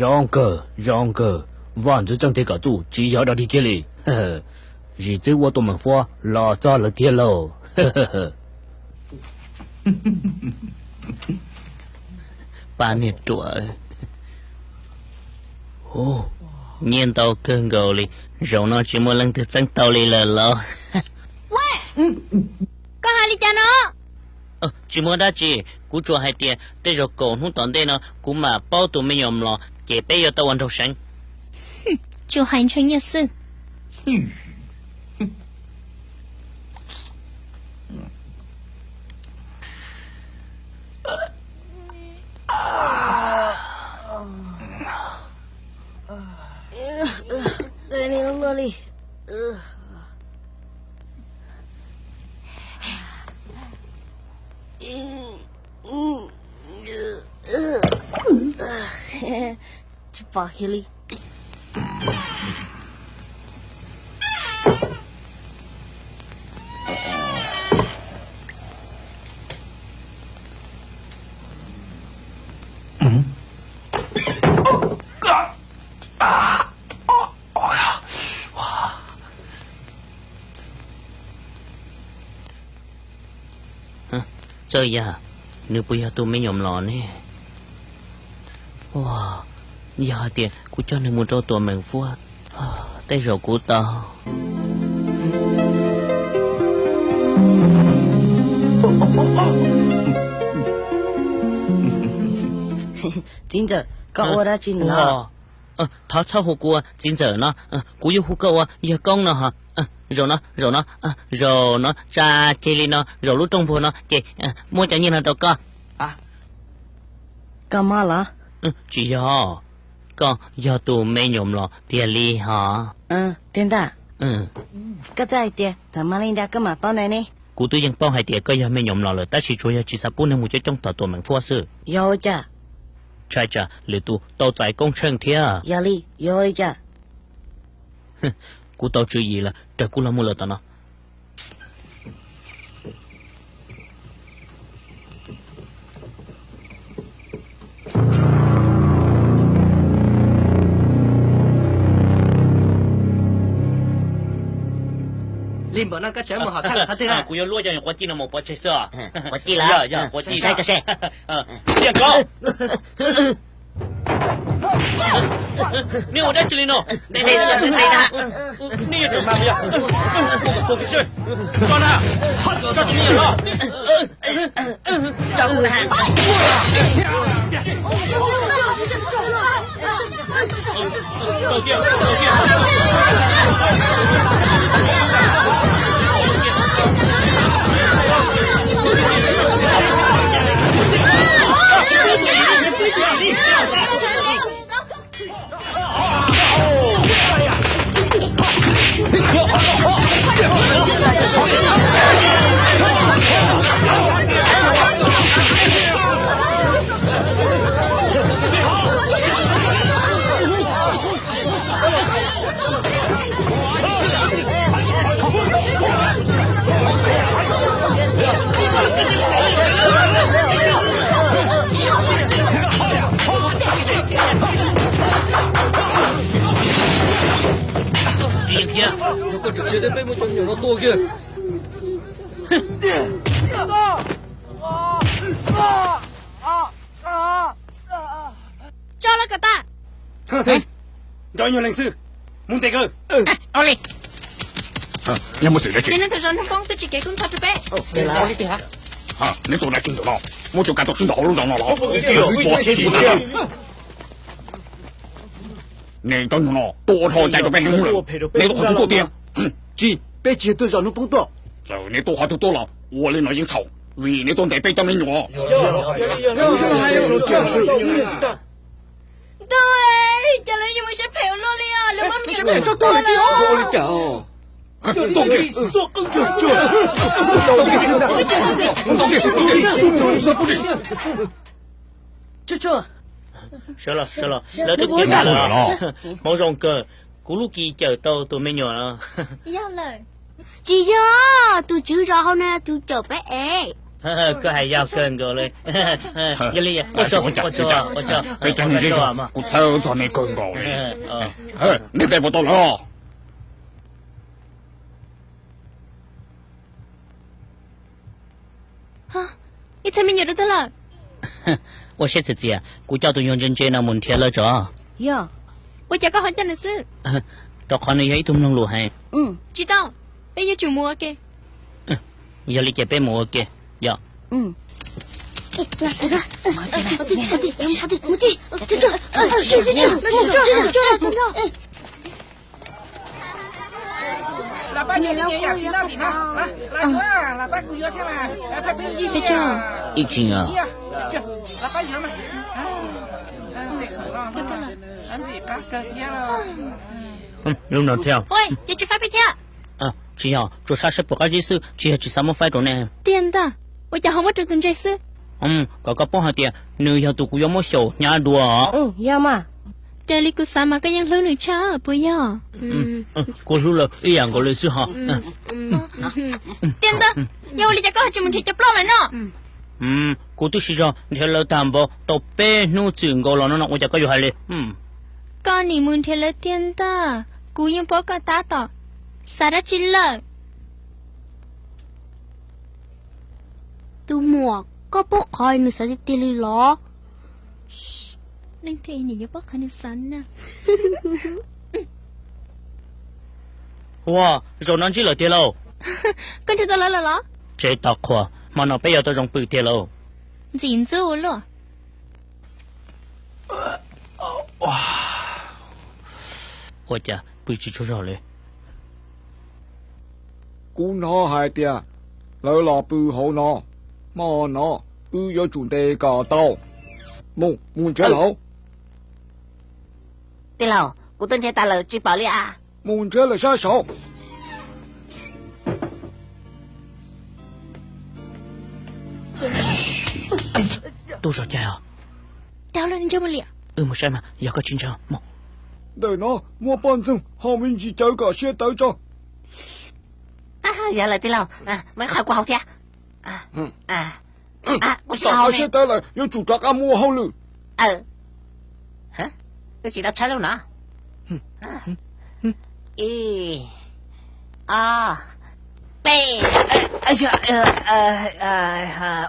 zoo kawg, zoo kawg. Vaj ntxwv txeej thiab kom txuj tsis yog dog dig kiag li. Zim txwv ua Tuam Meej Fuab los txog lawm tiag lauj. Pab niag ruam, nyiaj ntau kawg nkaus li, zaum no tsis muaj leej twg txeeb tau li lawm los? Koj hais li cas no? Tsis muaj dab tsi, kuv tsuas hais tias tej zaum kaum hnub tom ntej no kuv mam paub tus me nyuam los ces peb yuav tau ua nraug seev. Tsuas hais ntshaw nyiaj xwb. Tsis pom kiag li. Txawj Yaj, nws puas yog tus me nyuam los ne? Yog hais tias kuv coj nws mus rau Tuam Meej Fuab, tej zaum kuv tau. Txiv ntxawm, koj ua dab tsi no? Thov txhob hu kuv ua txiv ntxawm no, kuv yuav hu koj ua yawg koob no ho. Zaum no, zaum no, zaum no tsa ceg li no, zaum lub rooj npuag no ces muab cov nyiaj no rau koj. Koj mob los? Tsis yog, koj yog tus me nyuam los tiag li hos. Tiag ntag. Koj twb hais tias thaum mag li ntawd koj mam paub na ne. Kuv twb yeej paub hais tias koj yog me nyuam los lawm tab sis tsuas yog tsis xav pub neeg mus coob coob tom Tuam Meej Fuab xwb. Yog ua cas? Ntshai tsam lwm tus tau txais koob tsheej thiab. Yog li, yog ua li cas? Kuv tau tswv yim lawm, raws kuv los mus lawm tom no. Li npaum no koj tseem mus hom thaj lawm qhov twg na? Kuv yuav luaj cov quav ci no mus pov tseg xwb os. Quav ci lawm, yog quav ci. Saib koj seb. Tiag koj. Nej ua dab tsi li no? Nej yuav tsum mag, tso na, tso tsis me nyuam no. Tsis yeej khiav, yog koj tseem khiav thiab peb muab cov me nyuam no tua kiag. Tso lawv kom tas. Nrog ib nyuag leej xwb, mus ntes kawg. Neb mus xwm dab tsi? Neb tus zos Hnub Poob twb tsis kev kub ntxhov rau peb. Neb tua dab tsi ntawm no? Muab cov kav tau sib ntaus hauv lub zos no los? Neb cov nyuag no tuaj ua dhau cai rau peb heev lawm. Neb tuaj qhov twg tuaj tiag? Tsis, peb tsis yog tuaj zos Hnub Poob tuaj. Txawm neb tuaj qhov twg tuaj los ua li no yeej txhaum, vim neb tuaj ntes peb cov me nyuam. Ntuj, cas lawv yuav mus siab phem ua luaj li os, lawv muab me nyuam coj mus tua lawm. Sawv los, sawv los, lawv twb ua lawm los. Hmoov zoo kawg, kuv lub kis cawm tau tus me nyuam los. Yog lawm. Tsis yog, tus tswv zos hauv no yog tus cawm peb es. Koj hais yog kawg nkaus li. Yog li, ua tsaug, ua tsaug, ua tsaug. Peb cov neeg zej zog kuv txhawj txog nej kawg nkaus li. Nej peb puas tau lawm? Ib txhia me nyuam rau twg lawm? Ua siab txias txias, kuv coj tus nyuag ntse ntse no mus nrhiav lawv tso. Yog. Ua cas koj ho coj nws xwb? Rau qhov nws yog ib tug mloog lus heev. Tsis tau, peb yuav tsum mus ua ke. Yog li ces peb mus ua ke, yog. Los pab niam, niam yam txiv no tim no, los, los yuav, los pab kuv yuav thiab mas, pab peb yig. Ib txhia. Lub no thiab. Ces tsis faib peb thiab. Tsis yog, tsuas sab seb puas qab zib xwb, tsis yog tsis xav muab faib rau nej. Tiag ntag, ua cas ho muab rau tus ntse xwb? Kom koj paub hais tias nws yog tus kuv yuav muab xyaum hnyav dua. Yog mas. Raws li kuv xav mas koj yeej hlub nws tshaj puas yog? Kuv hlub lawv ib yam nkaus li xwb ho. Tiag ntag, yog ua li cas koj ho tsis mus nrhiav cov plaub lawm no? Kuv twb siv zog nrhiav lawv tag npaum tau peb hnub txwm nkaus los no no, ua cas koj yuav hais li? Koj nim mus nrhiav lawv tiag ntag, kuv yeej paub koj tab tom xav dab tsi lawm. Tus muam, koj paub qhov nws xav tiag tiag li los? Leej twg nws yuav paub qhov nws xav na. Ua, zaum no ntsib lawm tiag lauj. Koj nrhiav tau lawv lawm los? Tsev tau qhuas, hmo no peb yuav tau zoo pw tiag lauj. Ntxim ntxub luaj. Ua cas pw tsis tsaug zog li? Kuv hnov hais tias lawv los pw hauv no, hmo no wb yuav tsum ntes kom tau. Mus, mus nrhiav lawv. Tij laug, kuv twb nrhiav tas lawm tsis pom li as. Mus nrhiav lawm sab saud. Tub zog cai os. Rau lawv ntsej muag liam. Wb mus saib mas yog koj tsis ntseeg mus. Ntawm no muaj poj ntxoog hau me ntsis cawv kom siab tawv tso. Yog lawm tij laug, muaj ib qho kuv haus thiab. Kuv tsis tau haus siab tawv lawm, yuav tsum rov qab mus ua hauj lwm. Wb tsis tau tshawb lub no. Ib, ob, peb.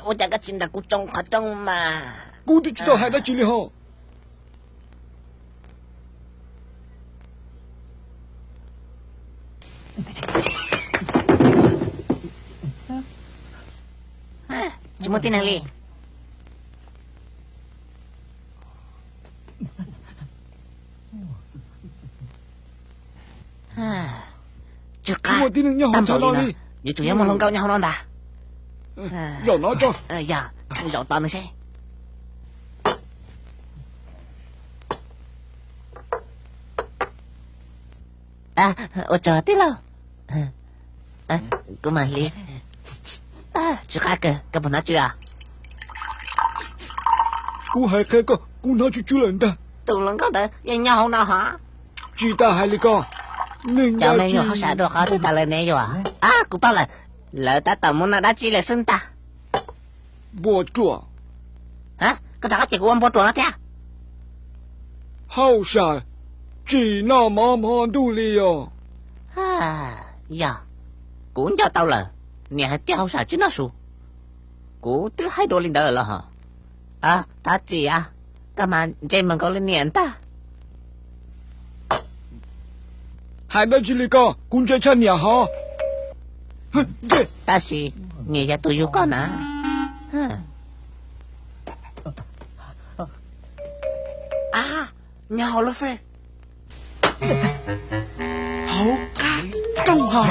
Ua cas koj tsis nrog kuv tsoo qhov rooj mas? Kuv twb tsis tau hais dab tsi li ho. Tsis muaj tib neeg li. Tsis muaj tib neeg nyob hauv no li. Yuav tsum yog muaj hluas nkauj nyob hauv no ntag. Zaum no tso. Yog, zaum tos nws seb. Ua tsaug tij laug. Kuv mam hliv. Tsw qab kawg, koj puas hnov tsw os? Kuv hais qhia koj, kuv hnov tsw tsw lawm ntag. Tus hluas nkauj ntawd yeej nyob hauv no hos. Tsis tas hais li ko, neeg cov me nyuam hauj sam dua qhov twg tas lawm ne yom? Kuv paub lawm, lawv tab tom mus noj dab tsi lawm xwb ntag. Npua ruam. Koj rov qab ces kuv ua npua ruam no thiab. Hauj sam tsis noj mov hmo ntuj li os. Yog, kuv nco tau lawm, niam hais tias hauj sam tsis noj su. Kuv twb hais dua li ntawd lawm los hos. Thov txim, koj mas ntse mas nkaus li niam ntag. Hais dab tsi li ko, kuv ntse tshaj niam hos. Tab sis niam yog tus yug koj na. Nyob hauv lub fej hauv qab rooj hos.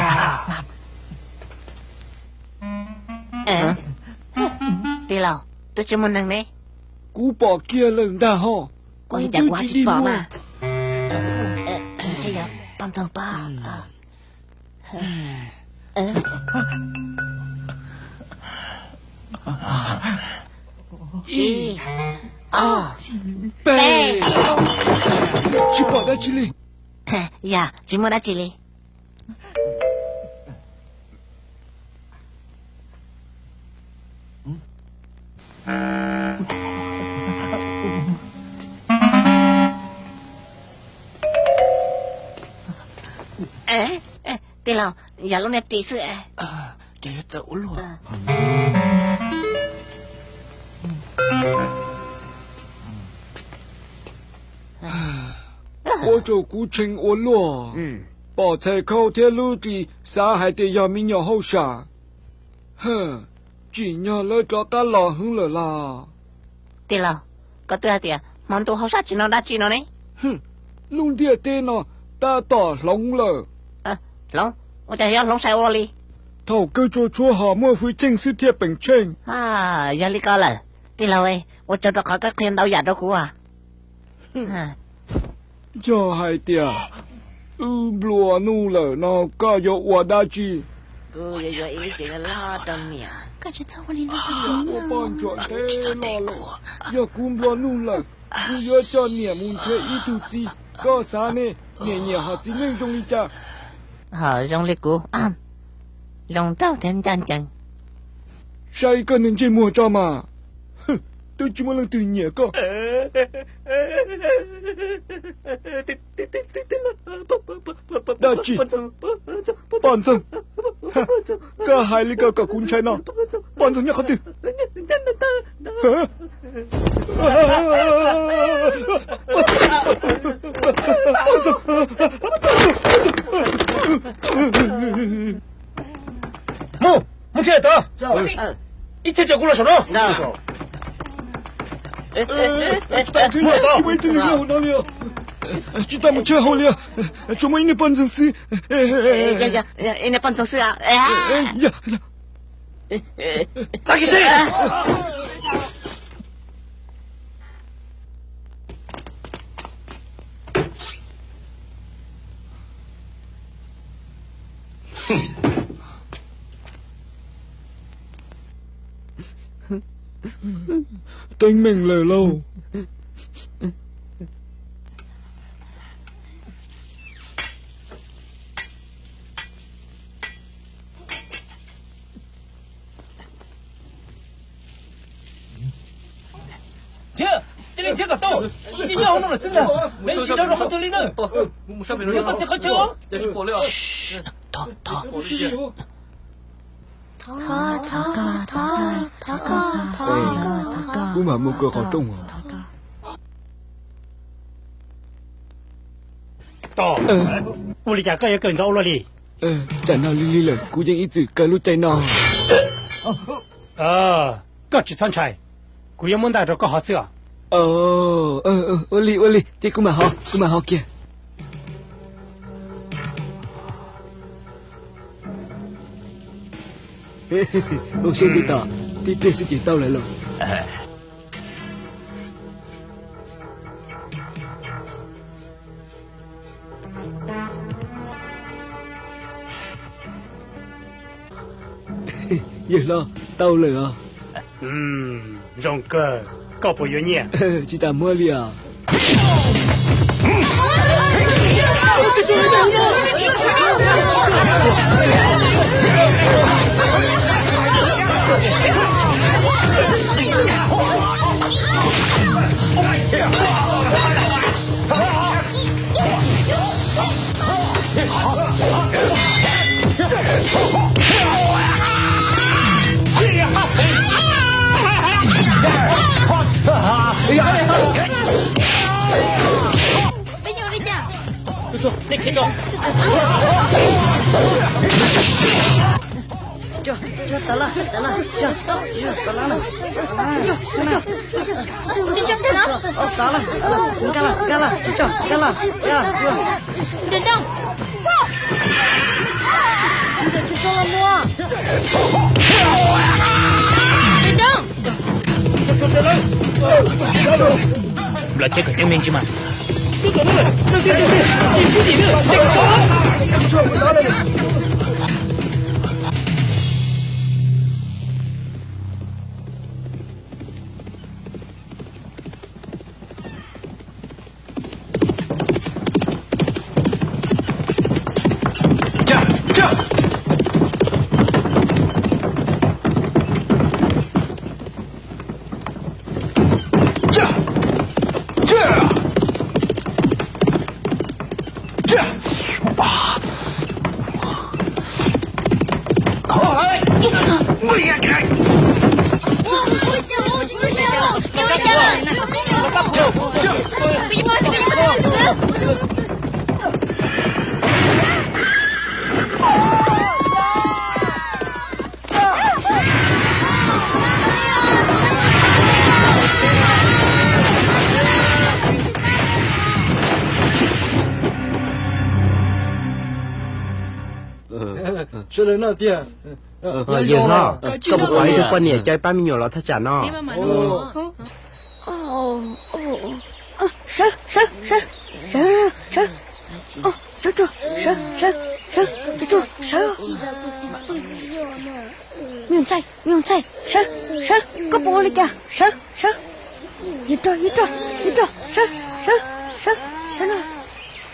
Tij laug, twb tsis muaj neeg ne. Kuv pom kiag lawm ntag hos. Ua li cas kuv ho tsis pom na. Ib, ob, peb. Tsis pom dab tsi li. Yog tsis muaj dab tsi li. Tij laug, yog lub niag ris xwb. Ces yog txawm ua luaj. Ua rau kuv tshee ua luaj. Pom txhais khau thiab lub ris xav hais tias yog me nyuam hauj sam. Tsim nyog lawv rov qab los hwv lawm las. Tij laug, koj twb hais tias hmo ntuj hauj sam tsis noj dab tsi no ne. Lub ntiaj teb no tab tom hloov lawm. Hloov? Ua cas yuav hloov sai ua luaj li? Thaum kawg tsuas tshuav hom muaj hwj chim xwb thiaj peem tsheej. Yog li ko lawm, tij laug, ua tsaug rau qhov koj qhia ntau yam rau kuv. Yog hais tias wb nplua nuj lawm no koj yuav ua dab tsi? Kuv yuav yuav ib lub tsev loj rau niam. Ua poj ntsuam ntev no lawm, yog kuv nplua nuj lawm, kuv yuav coj niam mus nrhiav ib tug txiv. Koj xav ne, niam nyiam hom txiv neej zoo li cas? Hom zoo li kuv, zoo nraug thiab ncaj ncees. Saib koj niag ntsej muag tso mas, twb tsis muaj leej twg nyiam koj. Dab tsi? Poj ntxoog, koj hais li ko kom kuv ntshai no. Poj ntxoog nyob qhov twg? Mus, mus nrhiav tod. Ib txhia cov kuv los saum no. Tsis tau mus cheb hauv li, tsuas muaj ib niag poj ntxoog xwb. Ib niag poj ntxoog xwb. Txav kiag si. Teeb meem lawm lauj. Nrhiav, cia li nrhiav kom tau. Nyob hauv no lawm xwb ntag, nws tsis nrog rau qhov twg li na. Nrhiav koj txiv qhov chaw. Kuv mam mus kaw qhov rooj. Ua li cas koj yuav kawm ntxov ua luaj li? Tsam no lig lig lawm kuv yeej ib txwm kaw lub caij no. Koj tsis txhob ntshai, kuv yuav muab ntaj rau koj hov xwb os. Ua li ua li, ces kuv mam hov, kuv mam hov kiag. Ua siab ntev tos, tib pliag xwb ces tau lawm lauj. Yawg hlob, tau lawm os. Zoo kawg, koj puas yuav nyiaj? Tsis tas muab li os. Peb yuav li cas? Nplawm thiab kom coob me ntsis mas. Sawv daws noj tiag. Yawg hlob, koj puas pom ib tug poj niam coj ib pab me nyuam los thaj tsam no? Sawv, sawv, sawv, sawv, sawv, sawv, sawv, sawv, sawv, sawv. Me nyuam ntxhais, me nyuam ntxhais, sawv, sawv, koj puas ua li cas? Sawv, sawv. Yog rog, yog rog, yog rog, sawv, sawv, sawv, sawv no.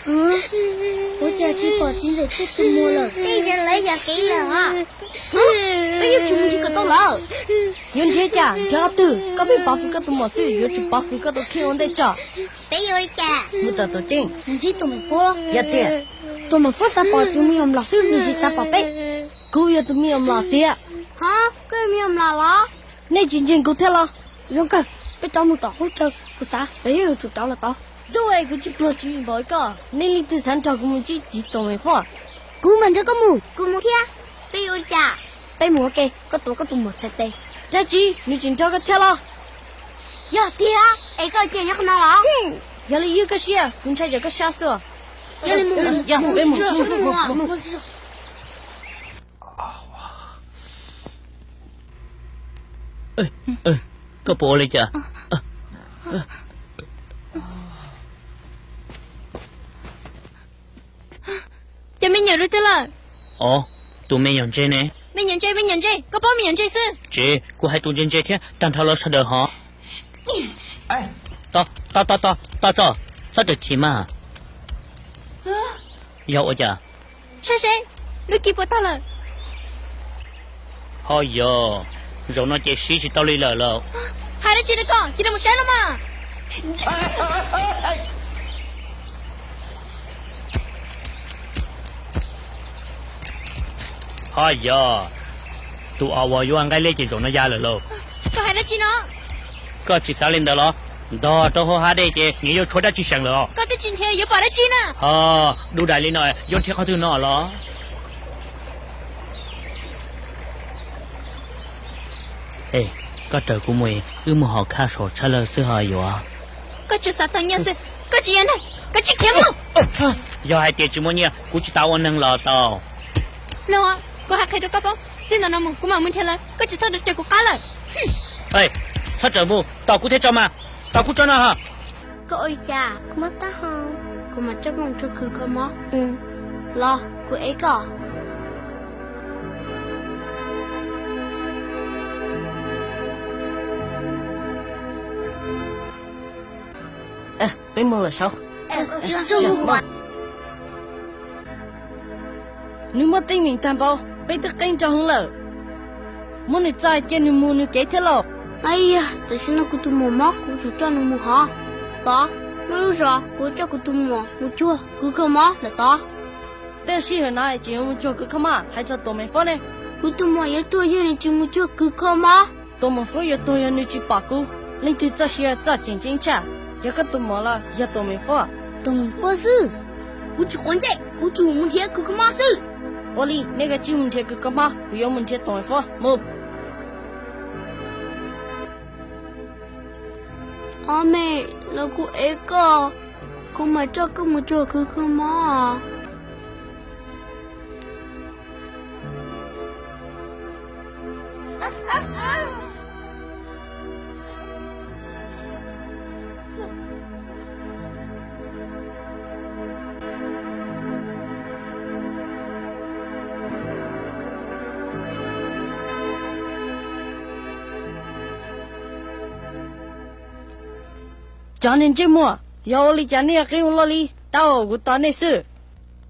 Ua cas tsis pom txiv ntxawm thiab tus muam lawm? Tej zaum lawv yog kev lawm os. Peb yuav tsum mus nrhiav kom tau lawm. Yuav nrhiav cas, nrhiav qhov twg? Koj pheej pav fwv koj tus muam xwb, yuav tsum pav fwv koj tus kheej ua ntej tso. Peb yuav ua li cas? Mus tom tuam ceeb. Ntsib tuam mem fuab. Yog tiag, tuam mem fuab xav pom tus me nyuam mlom xwb, nws tsis xav pom peb. Kuv yog tus me nyuam mlom tiag. Ho, koj yog me nyuam mlom los? Nej tsis ntseeg kuv thiab los? Zoo kawg, peb rov mus tom qub chaw, kuv xav peb yuav tsum rov los tod. Ntuj, kuv tsis pluag tsis npaum li koj, nej leej twg xav nrog kuv mus ntsib txiv tuam mem fuab? Kuv mam nrog koj mus. Kuv mus thiab. Peb yuav ua li cas? Peb mus ua ke, koj tuav koj tus muam txhais tes. Dab tsi, nws tseem nrog koj thiab los? Yog tiag, es koj cia nyob qhov no los? Yog li ywg koj siab, kuv ntshai tsam koj sab xwb. Yog li mus, peb mus. Koj puas ua li cas? Cov me nyuam dua twg lawm? Os, tus me nyuam ntse ne? Me nyuam ntse, me nyuam ntse, koj paub me nyuam ntse xwb. Tsis, kuv hais tus ntse ntse thiab tag nrho los sawv daws hov. Tos, tos, tos, tos, tos tso, txhob rawm chim mas. Yog ua cas? Saib seb, lub cim puas tag lawm. Ho yog, zaum no ces siv tsis tau li lawm lauj. Hais dab tsi rau koj, cia li mus saib los mas. Ho yog, tus os uas yuav nqaij liab ces zaum no ya lawm lauj. Koj hais dab tsi no? Koj tsis xav li ntawd los? Ntog rau hauv hav dej ces nws yuav tshuav dab tsi seem lawm os. Koj twb tsis nrhiav yuav pom dab tsi na. Ho, dub dais li no yuav nrhiav qhov twg no los? Es, koj raws kuv mus, wb mus hauv khaj saum tshaj lawm xwb ho yuav. Koj tsuas xav tau nyiaj xwb, koj tsis yog neeg, koj tsis khiav mus. Yog hais tias tsis muaj nyiaj kuv tsis tas ua neeg los tau. No, kuv hais qhia rau koj paub, txij ntawm no mus kuv mam mus nrhiav lawv, koj tsis txhob raws kuv qab lawm. Txhob raws mus, tos kuv thiaj tso mas, tos kuv tso no ho. Koj ua li cas? Kuv mob taub hau. Kuv mam coj koj mus tsuag khwv kho mob. Los, kuv ev koj. Peb mus lawm saud. Nws muaj teeb meem tag npaum, peb twb qeeb nrog heev lawm. Muab nws txo cia nws mus nws kev thiab lauj. Aib yog, tam sim no kuv tus muam mob kuv tsum coj nws mus hov. Tod, muaj lub zos kuv coj kuv tus muam mus cuag kws kho mob lawm tod. Tej sij hawm no tseem yuav mus cuag kws kho mob hais txog Tuam Meem Fob ne. Kuv tus muam yuav tuag yog nws tsis mus cuag kws kho mob. Tuam Meem Fob yuav tuag yog nws tsis pom kuv. Leej twg txoj sia txoj tseem ceeb tshaj, yog koj tus muam los yog Tuam Meem Fob? Tuam Meem Fob xwb. Kuv tsis quav ntsej, kuv tsuas mus nrhiav kws kho mob xwb. Ua li, nej kav tsij mus nrhiav kws kho mob, kuv yuav mus nrhiav Tuam Meem Fob. Mus. Ob me, los kuv ev koj, kuv mam coj koj mus cuag kws kho mob. Cov niag ntsej muag, yog ua li cas nej qeeb ua luaj li? Tau, kuv tos nej xwb.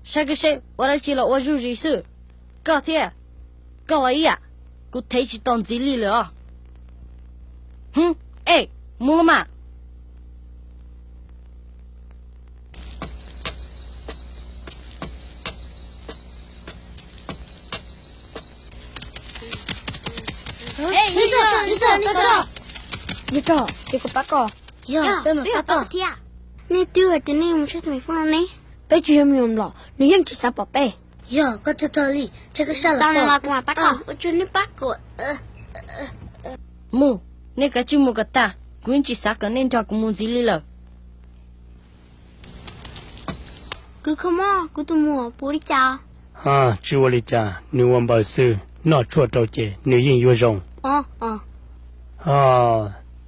Saib koj seb ua dab tsi los ua zuj zus xwb. Koj thiab, koj los ib yam, kuv thev tsis tau ntxiv li lawm os. Hwm, ej, mus los mas. Yog, ces kuv pab koj. Yog, peb mam pab koj thiab. Nej twb hais tias nej mus saib tus me fob no ne. Peb tsis yog me nyuam lom, nws yeej tsis xav pom peb. Yog, koj tso tso li, tsam koj sab los kuv mam pab koj. Ua tsaug nej pab kuv. Mus, nej kav tsij mus kom tag, kuv yeej tsis xav kom nej nrog kuv mus ntxiv li lawm. Kws kho mob, kuv tus muam puas li cas? Tsis ua li cas, nws ua npaws xwb, noj tshuaj rau ces nws yeej yuav zoo.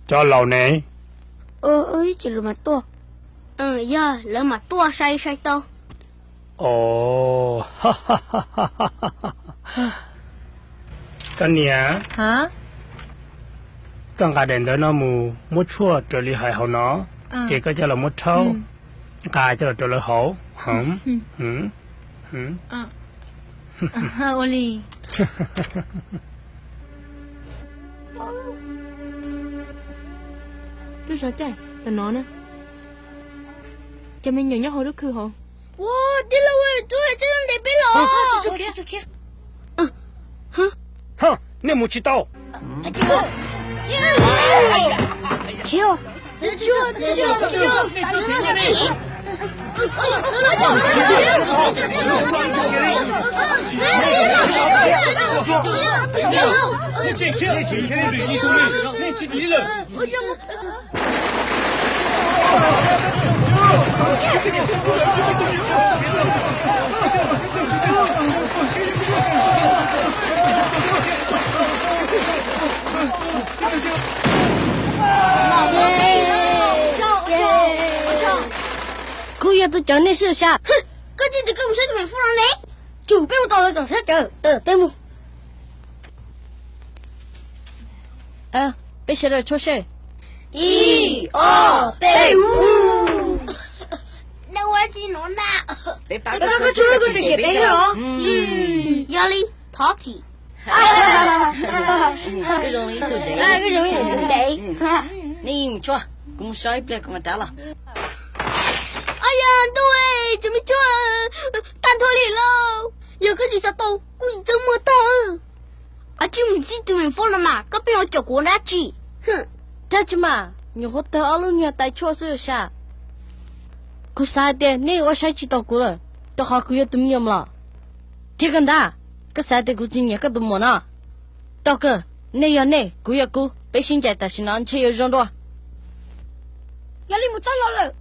Cov laus ne? Ib chim lawv mam tuaj. Yog, lawv mam tuaj sai sai tau. Koj niam, koj nqa daim ntawv no mus muab tshuaj raws li hais hauv no, ces koj coj los muab rhaub, nqa coj los rau lawv haus. Ua li. Tub sov caij, tam no na, cov me nyuam nyob hauv lub khw hauv. Tij laug, tub tseem ntes peb los. Nej mus tsis tau. Kuv yog tus cawm nej xwb sas. Koj tsis tias koj mus saib tus me fob no ne. Tsum peb mus tos lawv tsoom sab cawv. Peb mus. Peb sawv daws tshuab seb. Ib, ob, peb. Peb pab koj tshuab koj tseem cem peb los? Yog li, thov txim. Zoo li ib tug dev. Nej mus tshuab, kuv mus so ib pliag kuv mam rov los. Yog ntuj, cov me tshuaj tag nrho li lauj. Yog koj tsis xav tau kuv txeeb muag tag. Koj tsis mus ntsib tus me fob no mas koj pheej ua caum kuv dab tsi? Dab tsi mas, nyuam qhuav tawg ob lub nyuag tais tshuaj xwb sas. Kuv xav hais tias nej ua saib tsis taus kuv lawm, rau qhov kuv yog tus me nyuam los. Thiab koj ntag, koj xav tias kuv tsis nyiam koj tus muam no? Tau kawg, Nej yog nej, kuv yog kuv, peb sib ncaim tam sim no ntshe yuav zoo dua. Yog li mus txog los lawm.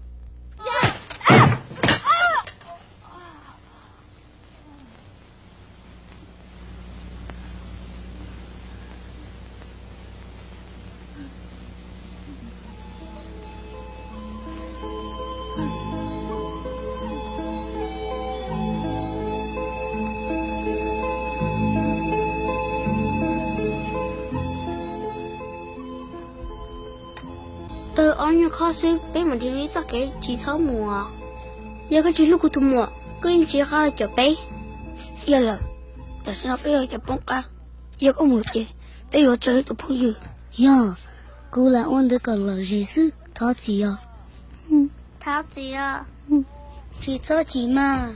Tawg ob nyuag khob xwb peb mam li ib txoj kev, tsis txhob mus. Yog koj tsis hlub kuv tus muam, koj yeej tsis qab los caum peb. Yog lawm, tam sim no peb yog cov poob qab, yog koj mus ces peb yuav tso ib tus phooj ywg. Yog, kuv lam ua ntawd kom lom zem xwb, thov txim os. Thov txim os. Tsis txhob chim mas.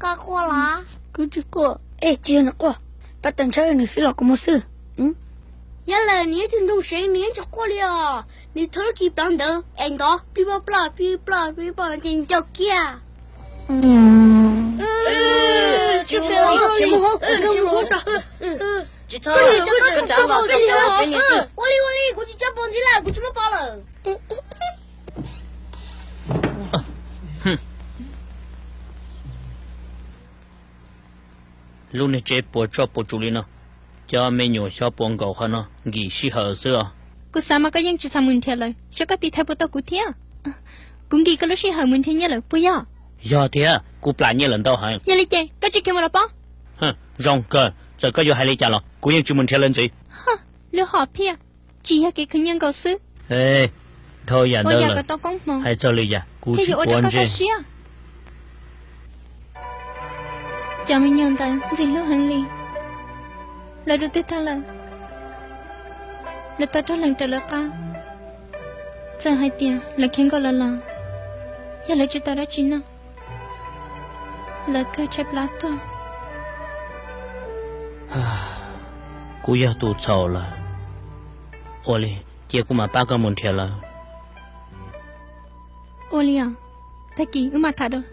Koj quaj los? Kuv tsis quaj. Es tsis yog nws quaj, pab tawg ntshai nws xwb los kuv mus xwb. Yog lawm nws yeej tug nroog seev, nws yeej tsis quaj li os. Nws thawb kiag plaub ntawd es ntov plij ploj ploj plij ploj plij ploj no ces nws nco kiag. Ua li ua li, kuv tsis tso pos ntxiv lawm, kuv tsis muaj pos lawm. Lub niag tsev puas tsoj puas tsuj li no, cov me nyuam xyob puas nkaum qhov no nkim sij hawm xwb os. Kuv xav mas koj yeej tsis xav mus nrhiav lawv, xyov koj tiv thaiv puas tau kuv thiab. Kuv nkim koj lub sij hawm mus nrhiav nyiaj lawm puas yog? Yog thiab, kuv plam nyiaj lawm ntau heev. Yog li ces koj tsis khiav mus los pob? Zoo kawg, txawm koj yuav hais li cas los kuv yeej tsis mus nrhiav lawv ntxiv. Lub hom phiaj, tsis yog kev khwv nyiaj nkaus xwb. Dhau yam ntawd lawm, hais txog lwm yam kuv tsis ua ntsej. Cov me nyuam ntawd ntxim hlub heev li. Lawv dua twg tag lawm, lawv tau raug lees raws lawv qab. Txawm hais tias lawv khiav nkaus los los, yog lawv tsis tau dab tsi noj, lawv kawg tshaib plab tuag. Kuv yog tus txhaum lawm. Ua li, cia kuv mam pab koj mus nrhiav lawv. Ua li os, tag kis wb mam tham dua.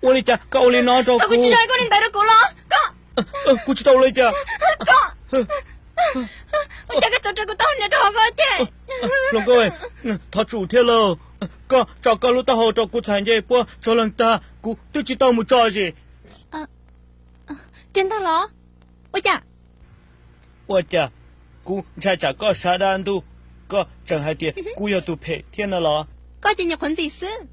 Ua li cas koj ua li no rau kuv? Kuv tsis tau ua li cas. Hluas nkauj, thov tsum thiab lauj. Koj tso koj lub taub hau rau kuv txhais nce puab tso leeg tag, kuv twb tsis tau mus tso zis. Tiag ntag los? Ua cas? Ua cas kuv ntshai tsam koj sab dab ntub, koj tseem hais tias kuv yog tus phem thiab no los? Koj ces nyuam qhuav ntxim xwb.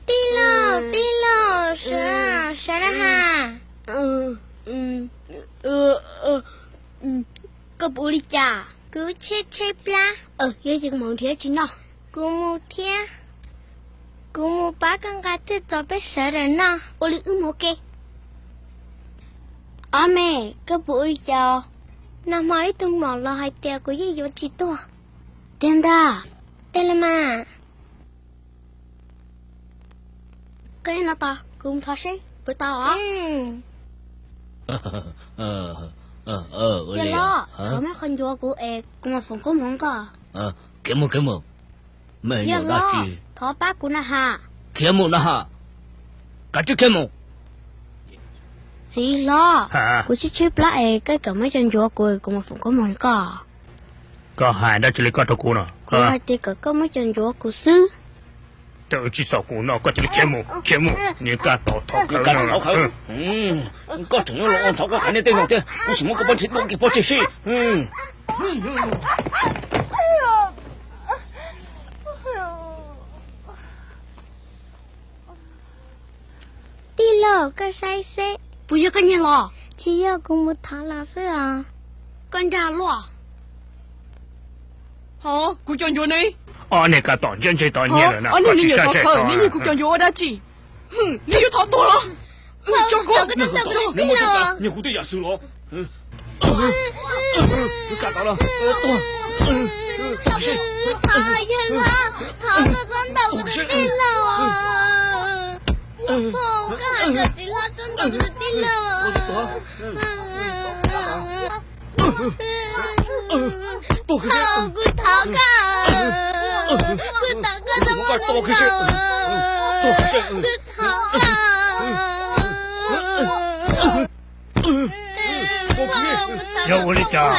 Tij laug, tij laug, sawv, sawv na has. Koj puas ua li cas? Kuv tshaib tshaib plab. Yog ces kuv mam nrhiav tsis noj. Kuv mus thiab. Kuv mus pab koj nqa tej tsov peb sawv daws noj. Ua li wb mus ua ke. Ob me, koj puas ua li cas? Nag hmo ib tug maum los hais tias kuv yeej yuav tsis tuag. Tiag ntag. Tej los mas. Koj ib no tos kuv mus thov seb puas tau os. Yog los, thov mej qhov ncuav kuv es kuv mam foom koob hmoov koj. Khiav mus, khiav mus. Yog los, thov pab kuv na has. Khiav mus na has. Kav tsij khiav mus. Txiv hlob, kuv tshaib tshaib plab es koj kom muab cov ncuav kuv, kuv mam foom koob hmoov koj. Koj hais dab tsi li koj rau kuv no? Kuv hais tias kom koj muab cov ncuav kuv xwb. Twb tsis txaus kuv noj koj cia li khiav mus, khiav mus, niag kab tau thov khawv. Koj tseem yuav los thov koj qhia nej tej no thiab, kuv tsis muab koj pov tseg dua kiag pov tseg seb. Koj saib seb. Puas yog koj nyiag los? Tsis yog, kuv mus thov los xwb os. Koj nrag luaj. Ho, kuv cov ncuav ne? Ob niag kab tom ntsej ntseg tau nyiag lawm na, ob niag me nyuam tov khaws, neb nyiag kuv cov ncuav ua dab tsi? Neb yuav thov tuag los? Tso kuv, nyiag kuv tej yam xwb los? Thov, yawg hlob, thov koj txhob ntaus kuv tus tij laug. Pog, koj hais kom txiv hlob txhob ntaus kuv tus tij laug. Kuv thov koj, kuv thov koj txhob ntaus, kuv thov koj. Yog ua li cas?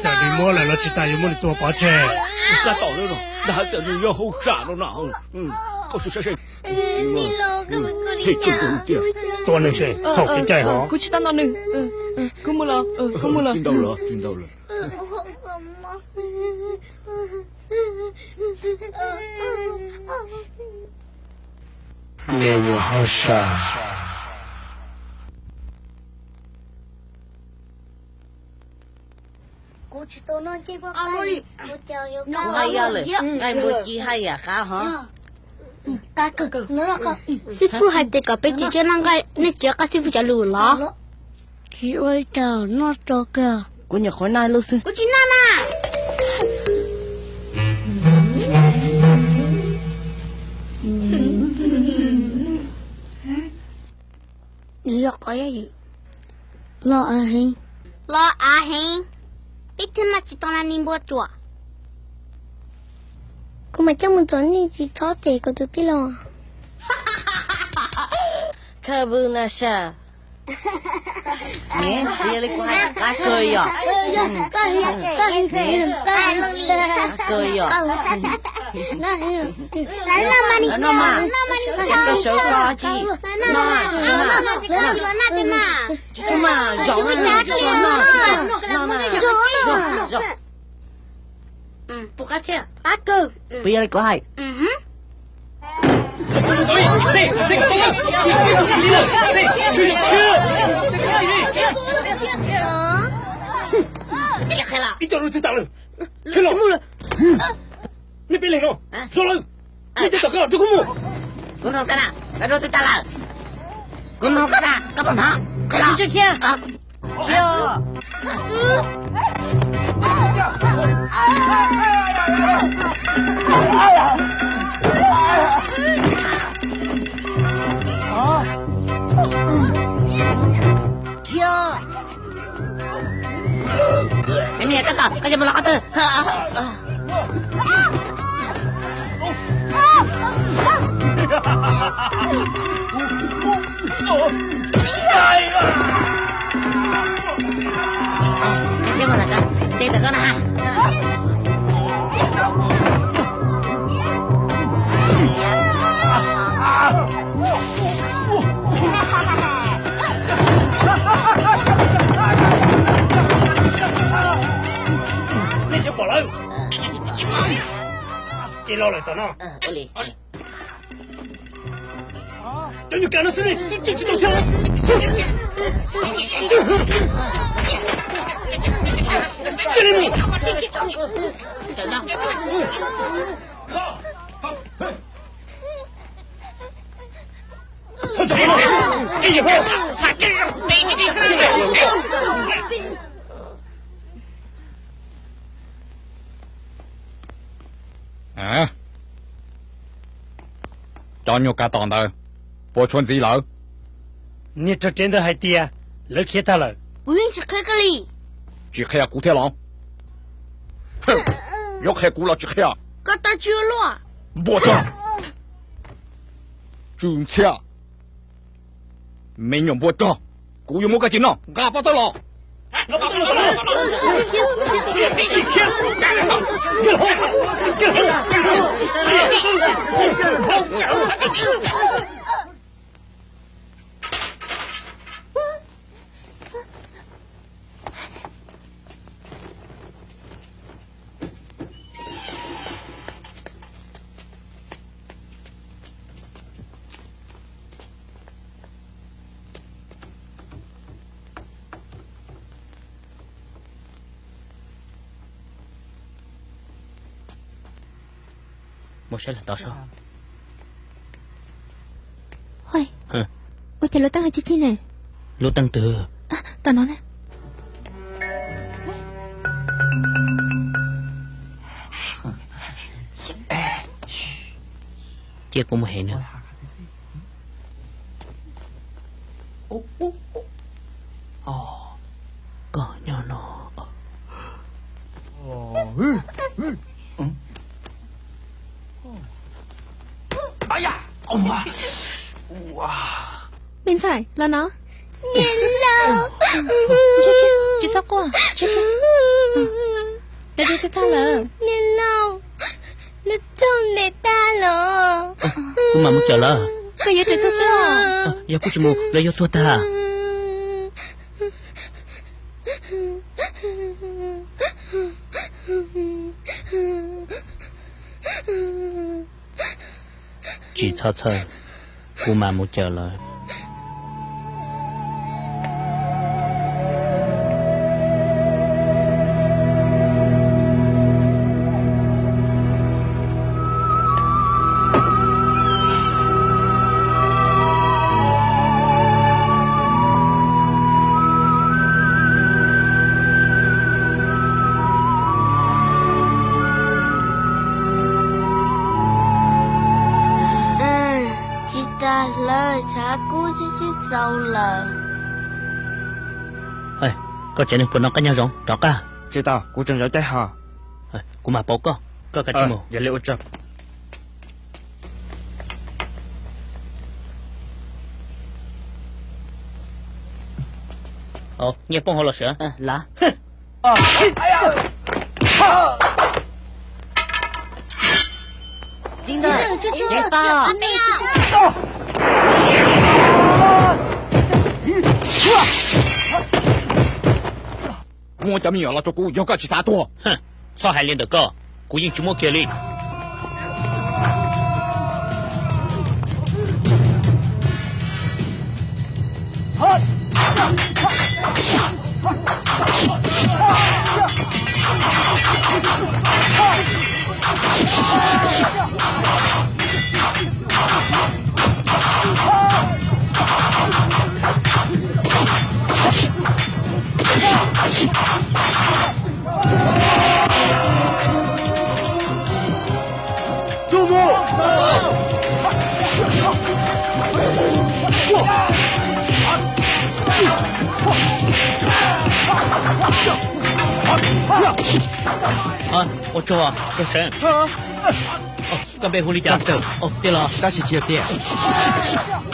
Txawm nws muab lawm los tsis tas yuav muab nws tua pov tseg. Kab tom, dag hais tias nws yog hauj sam no na. Tua nws seb, txhaum kev cai hov. Kuv tsis tau ntaus nws. Kuv mus los, kuv mus los. Me nyuam hauj sam. Kuv haj yam lawm, nqaij npua ci haj yam qab hov. Xib fwb hais tias kom peb tsis txhob noj nqaij, nej tsis nco qab xib fwb cov lus los? Tsis ua li cas, noj tso kawg. Kuv nyuam qhuav noj ib lub xwb. Kuv tsis noj na. Nws yog qhov yaj ywm. Loj av heev. Loj av heev. Peb thiaj noj tsis tau na, ni npua tsuam. Kuv mam coj mus txom nyem tsis txhob cem kuv tus tij laug. Khawb vwj na sas. Yog li kuv hais, qab kawg yom. Qab kawg yom. Noj mas, koj sawv koj tsis noj, tsis tshua mas, zaum na, tsis tshua noj, noj na. Puas yog li kuv hais? Ib co rau twg tas lawm? Khiav los. Nej peb leeg no, zoo lawm. Nej cov tom koj rau kuv mus. Kuv nug koj na, koj rau twg tas lawm? Kuv nug koj na, koj puas hnov? Khiav los. Khiav. Khiav. Koj tom, koj yuav mus los qhov twg? Nce kom koj na. Nej tsis pom lawm, ces los lawm tom no. Cov nyuag kav no xwb ne, twb tsis tau thiab. Cia li mus. Cov nyuag kav tom ntawd, puas tshuav ntxiv lawm? Niag tog tsev ntawd hais tias lawv khiav tag lawm. Kuv yeej tsis qhia koj li. Tsis qhia kuv thiab los? Yuav qhia kuv los tsis qhia? Koj tau tsw luaj. Npua rog. Tsw ntxhiab. Me nyuam npua rog, kuv yuav muab koj cim noj, nqa pov tawb los. Saib lawv tod seb. Ua cas lub teeb hais chig chig ne? Lub teeb twg? Tom no ne. Cia kuv mus hem nws. Koj nyob no. Me ntxhais, los no. Niam laus, tsis txhob quaj. Lawv twb tuag tag lawm. Niam laus, lawv tuag ntev tag lawm. Kuv mam mus cawm lawv. Koj yuav tsum tuag xwb os. Yog kuv tsis mus, lawv yuav tuag tag. Tsis txhob txhawj, kuv mam mus cawm lawv. Tsis tas hlawv, tshav kub tib tib txaus lawm. Koj tsev neeg puas noj qab nyob zoo? Rov qab. Tsis tau, kuv tseem yuav caij hos. Kuv mam pauv koj, koj kav tsij mus. Yog li ua tsaug. Nyiaj poob hauv los sis? Lav. Muab cov me nyuam los rau kuv, yog koj tsis xav tuag. Txhob hais li ntawm koj, kuv yeej tsis muab kiag li. Ua tsaug, Rau Seev. Koj npe hu li cas? Tiag los? Tab sis tsis yog tiag.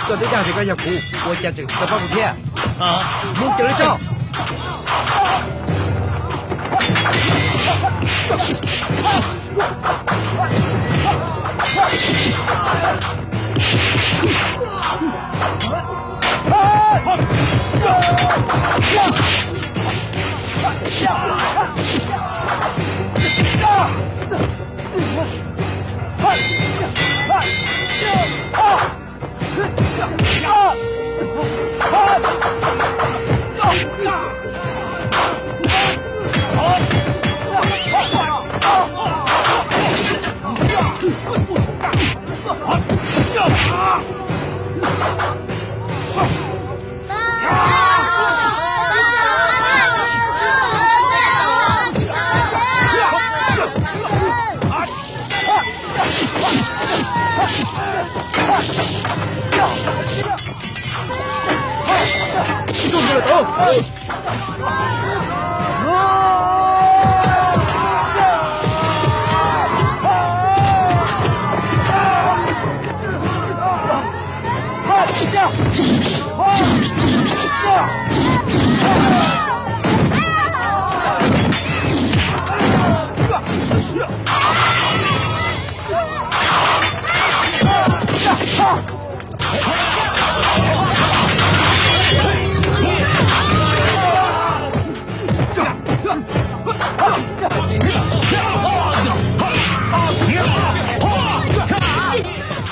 Koj twb dag tias koj yog kuv, ua cas tseem tsis tau pab kuv thiab? Mus cawm li tso.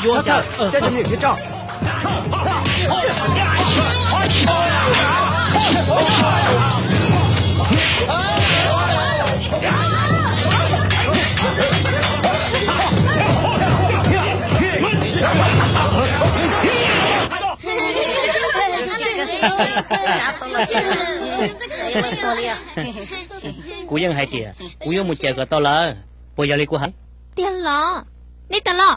Yuav txhob txhawj, coj cov me nyuam khiav tso. Kuv yeej hais tias kuv yuav mus cawm kom tau lawv, puas yog li kuv hais? Tiag los? Nej tas los?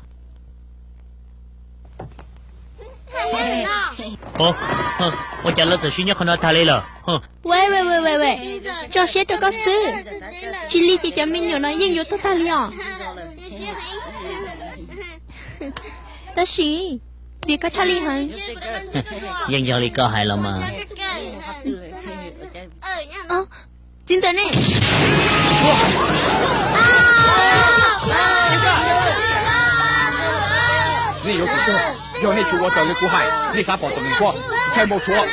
Ua cas lawv txawm sib nyob qhov no tag li lawm? Tso siab rau koj xwb, tsis li ces cov me nyuam no yeej yuav tuag tag li os. Tab sis vim koj tshaj lij heev. Yeej yog li koj hais los mas. Txiv ntxawm ne? Nej yuav tsum tuag, yog nej tsis ua raws li kuv hais, nej xav pom tus Meej Huab, ntshai mus suav.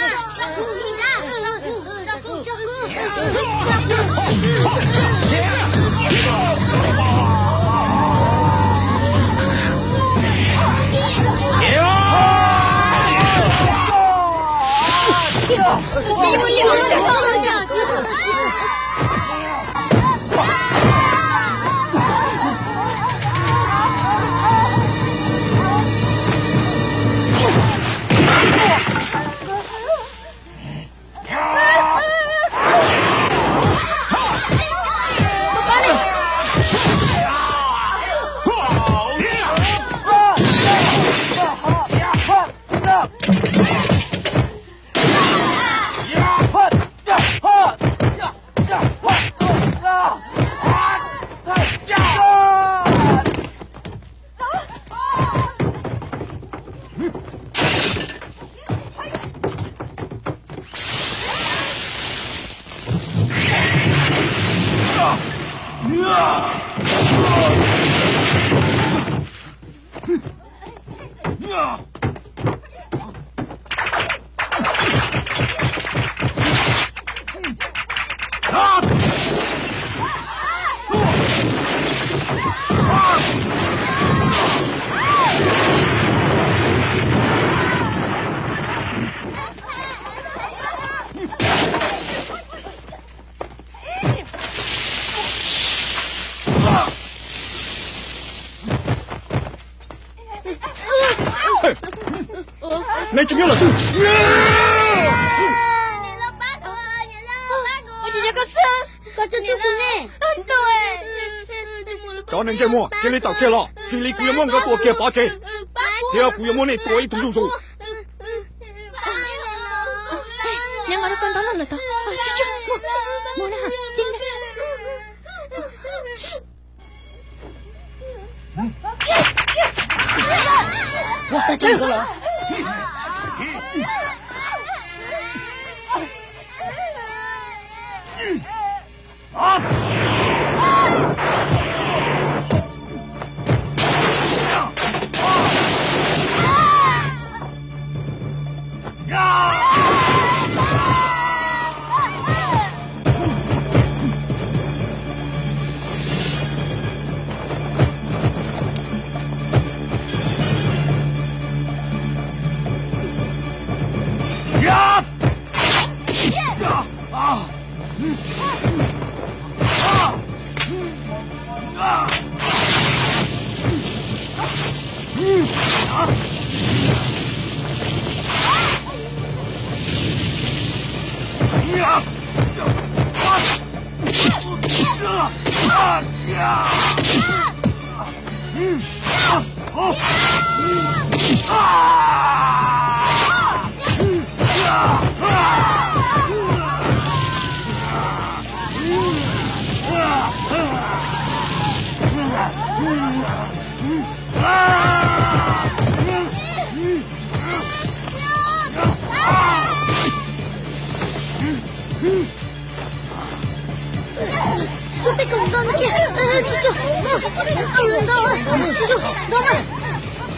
Nej tsis nyob lawm twg? Cov neeg ntsej muag, cia li tawm kiag los, tsis li kuv yuav muab nkawd tua kiag pov tseg, thiab kuv yuav muab nej tua ib tug zuj zus.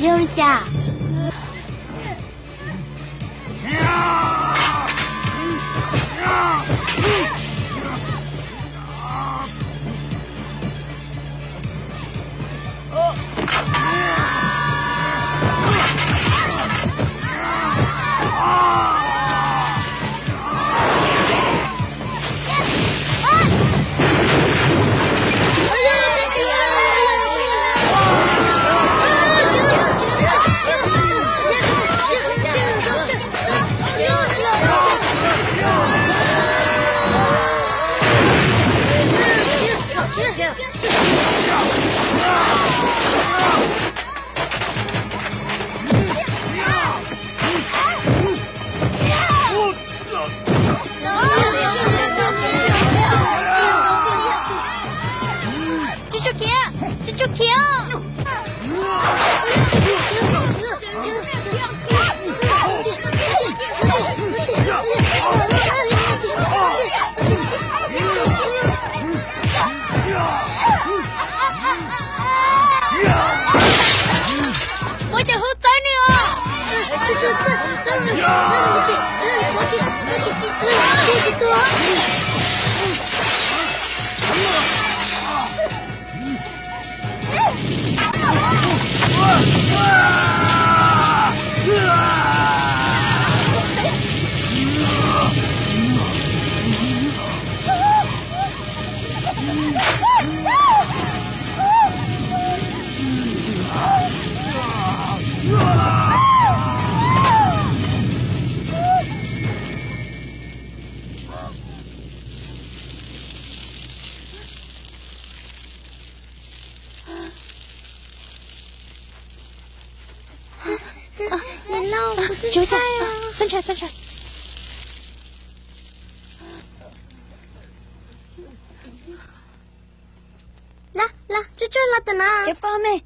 Yog li cas? Tsis tshua khiav, tsis tshua khiav. Muab cov hub txawb nws os. Txhob ntshai, txhob ntshai. Los, los, tsuag tsuag los tom no. Txhob ntshai.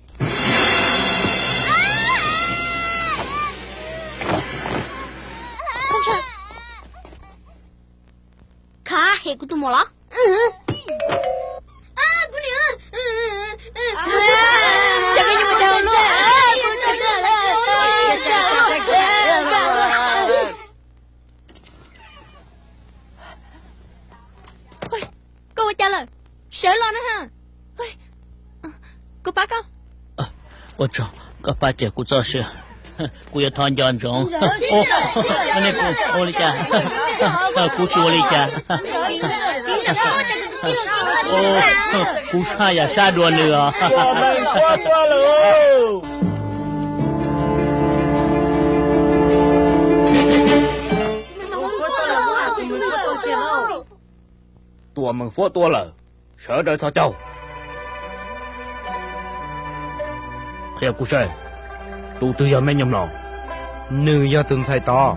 Khav hem kuv tus muam los? Koj ua cas lawm? Sawv los na. Kuv pab koj. Ua tsaug, koj pab cia kuv txoj sia. Kuv yuav thov nco ntsoov. Nej ua li cas? Kuv tsis ua li cas. Kuv sab yam sab dua nws os. Tuam Meej Fuab tuaj lawm, sawv daws txhos caug. Qhia kuv saib, tus twg yog me nyuam mlom? Nws yog tus ntxhais tod.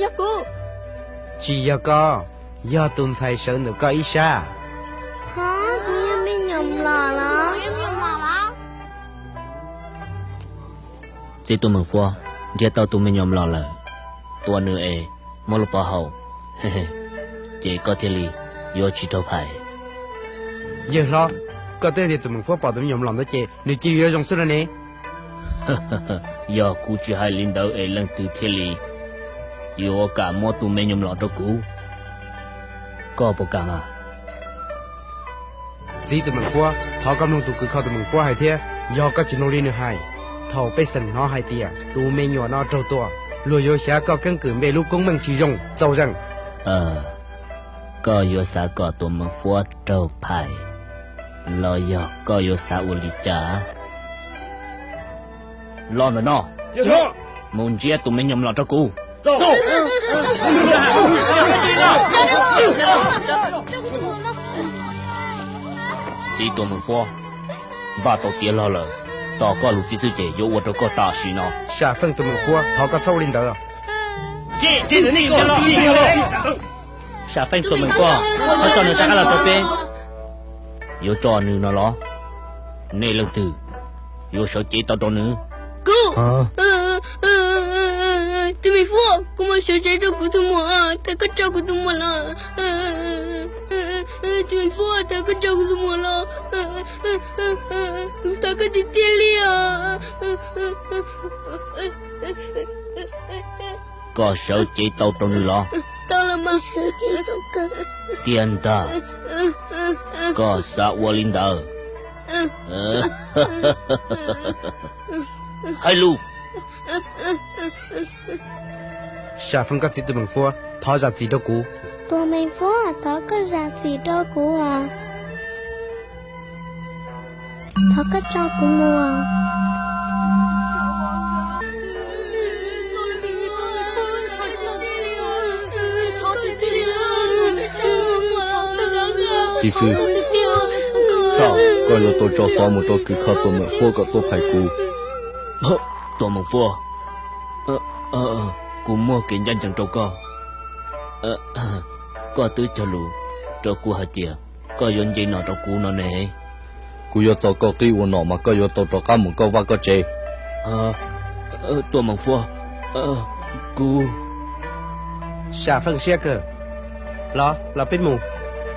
Yog kuv. Tsis yog koj, yog tus ntxhais sawv ntawm koj ib sab. Ho, kuv yog me nyuam mlom los? Txiv Tuam Meej Fuab nrhiav tau tus me nyuam mlom lawm, tua nws es muab lub pov haum, ces koj thiaj li yuav tsis raug phais. Yawg hlob, koj twb tias Tuam Meej Fuab pom tus me nyuam mlom ntawd ces nws cia li yuav zoo xwb no ne. Yog kuv tsis hais li ntawd es leej twg thiaj li yuav kam muab tus me nyuam mlom rau kuv? Koj puas kam mas? Txiv Tuam Meej Fuab, thov koj mloog tus kws kho Tuam Meej Fuab hais thiab, yog koj tsis mloog li nws hais, thaum pej xeem hnov hais tias tus me nyuam no raug tua, luag yuav xyav koj keeb kwm npe lub koob meej tsis zoo. Txaus zeem. Koj yuav xav kom Tuam Meej Fuab raug phais los yog koj yuav xav ua li cas? Los ntawm no, mus nrhiav tus me nyuam mlom rau kuv. Txiv Tuam Meej Fuab, npaj tau tiav log lawm, tos koj lus txib xwb ces yuav ua rau koj tam sim no. Sam Feej Tuam Meej Fuab, thov koj txhob ua li ntawd. Sam Feej Tuam Meej Fuab, koj tso nws rov qab los rau peb. Yuav tso nws no los? Nej leej twg yuav sawv cev tau rau nws? Kuv. Tuam Meej Fuab, kuv mus sawv cev rau kuv tus muam, thov koj tso kuv tus muam los. Tuam Meej Fuab, thov koj tso kuv tus muam los. Thov koj tiag tiag li os. Koj sawv cev tau rau nws los? Tiag ntag, koj xav ua li ntawd? Hais lus. Sam Feej, koj txiv Tuam Meej Fuab, thov zam txim rau kuv. Tuam Meej Fuab, thov koj zam txim rau kuv os. Thov koj tso kuv mus. Txiv Fwj, koj yuav tau tso xov mus rau kws kho Tuam Meem Fuab kom tuaj phais kuv. Tuam Meem Fuab, kuv muaj kev ncaj ncees rau koj. Koj twb cog lus rau kuv hais tias koj yuav nce nom rau kuv no ne. Kuv yuav txo koj qib ua nom mas koj yuav tau rov qab mus koj vaj koj tsev. Tuam Meem Fuab, kuv... Sam feej siab kawg. Los, los peb mus.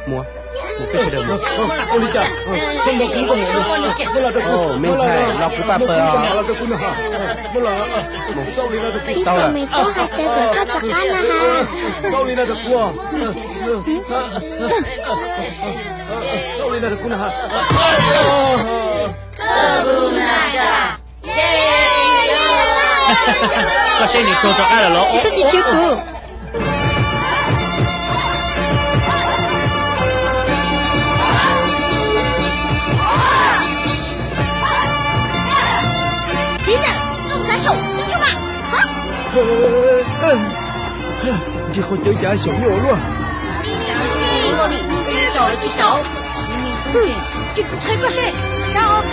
Mus, mus peb sawv daws mus. Me ntxhais, los kuv pab pawg os. Tau lawm. Tau lawm. Koj saib nws tuag rov qab lawm los? Tsis txhob tsis tsis kuv. Txiv ntxawm, koj xav saum koj tsuj ma. Ntshe qhov cawv cas xyaum nyuaj luaj. Tsis qhia koj seb, saib os.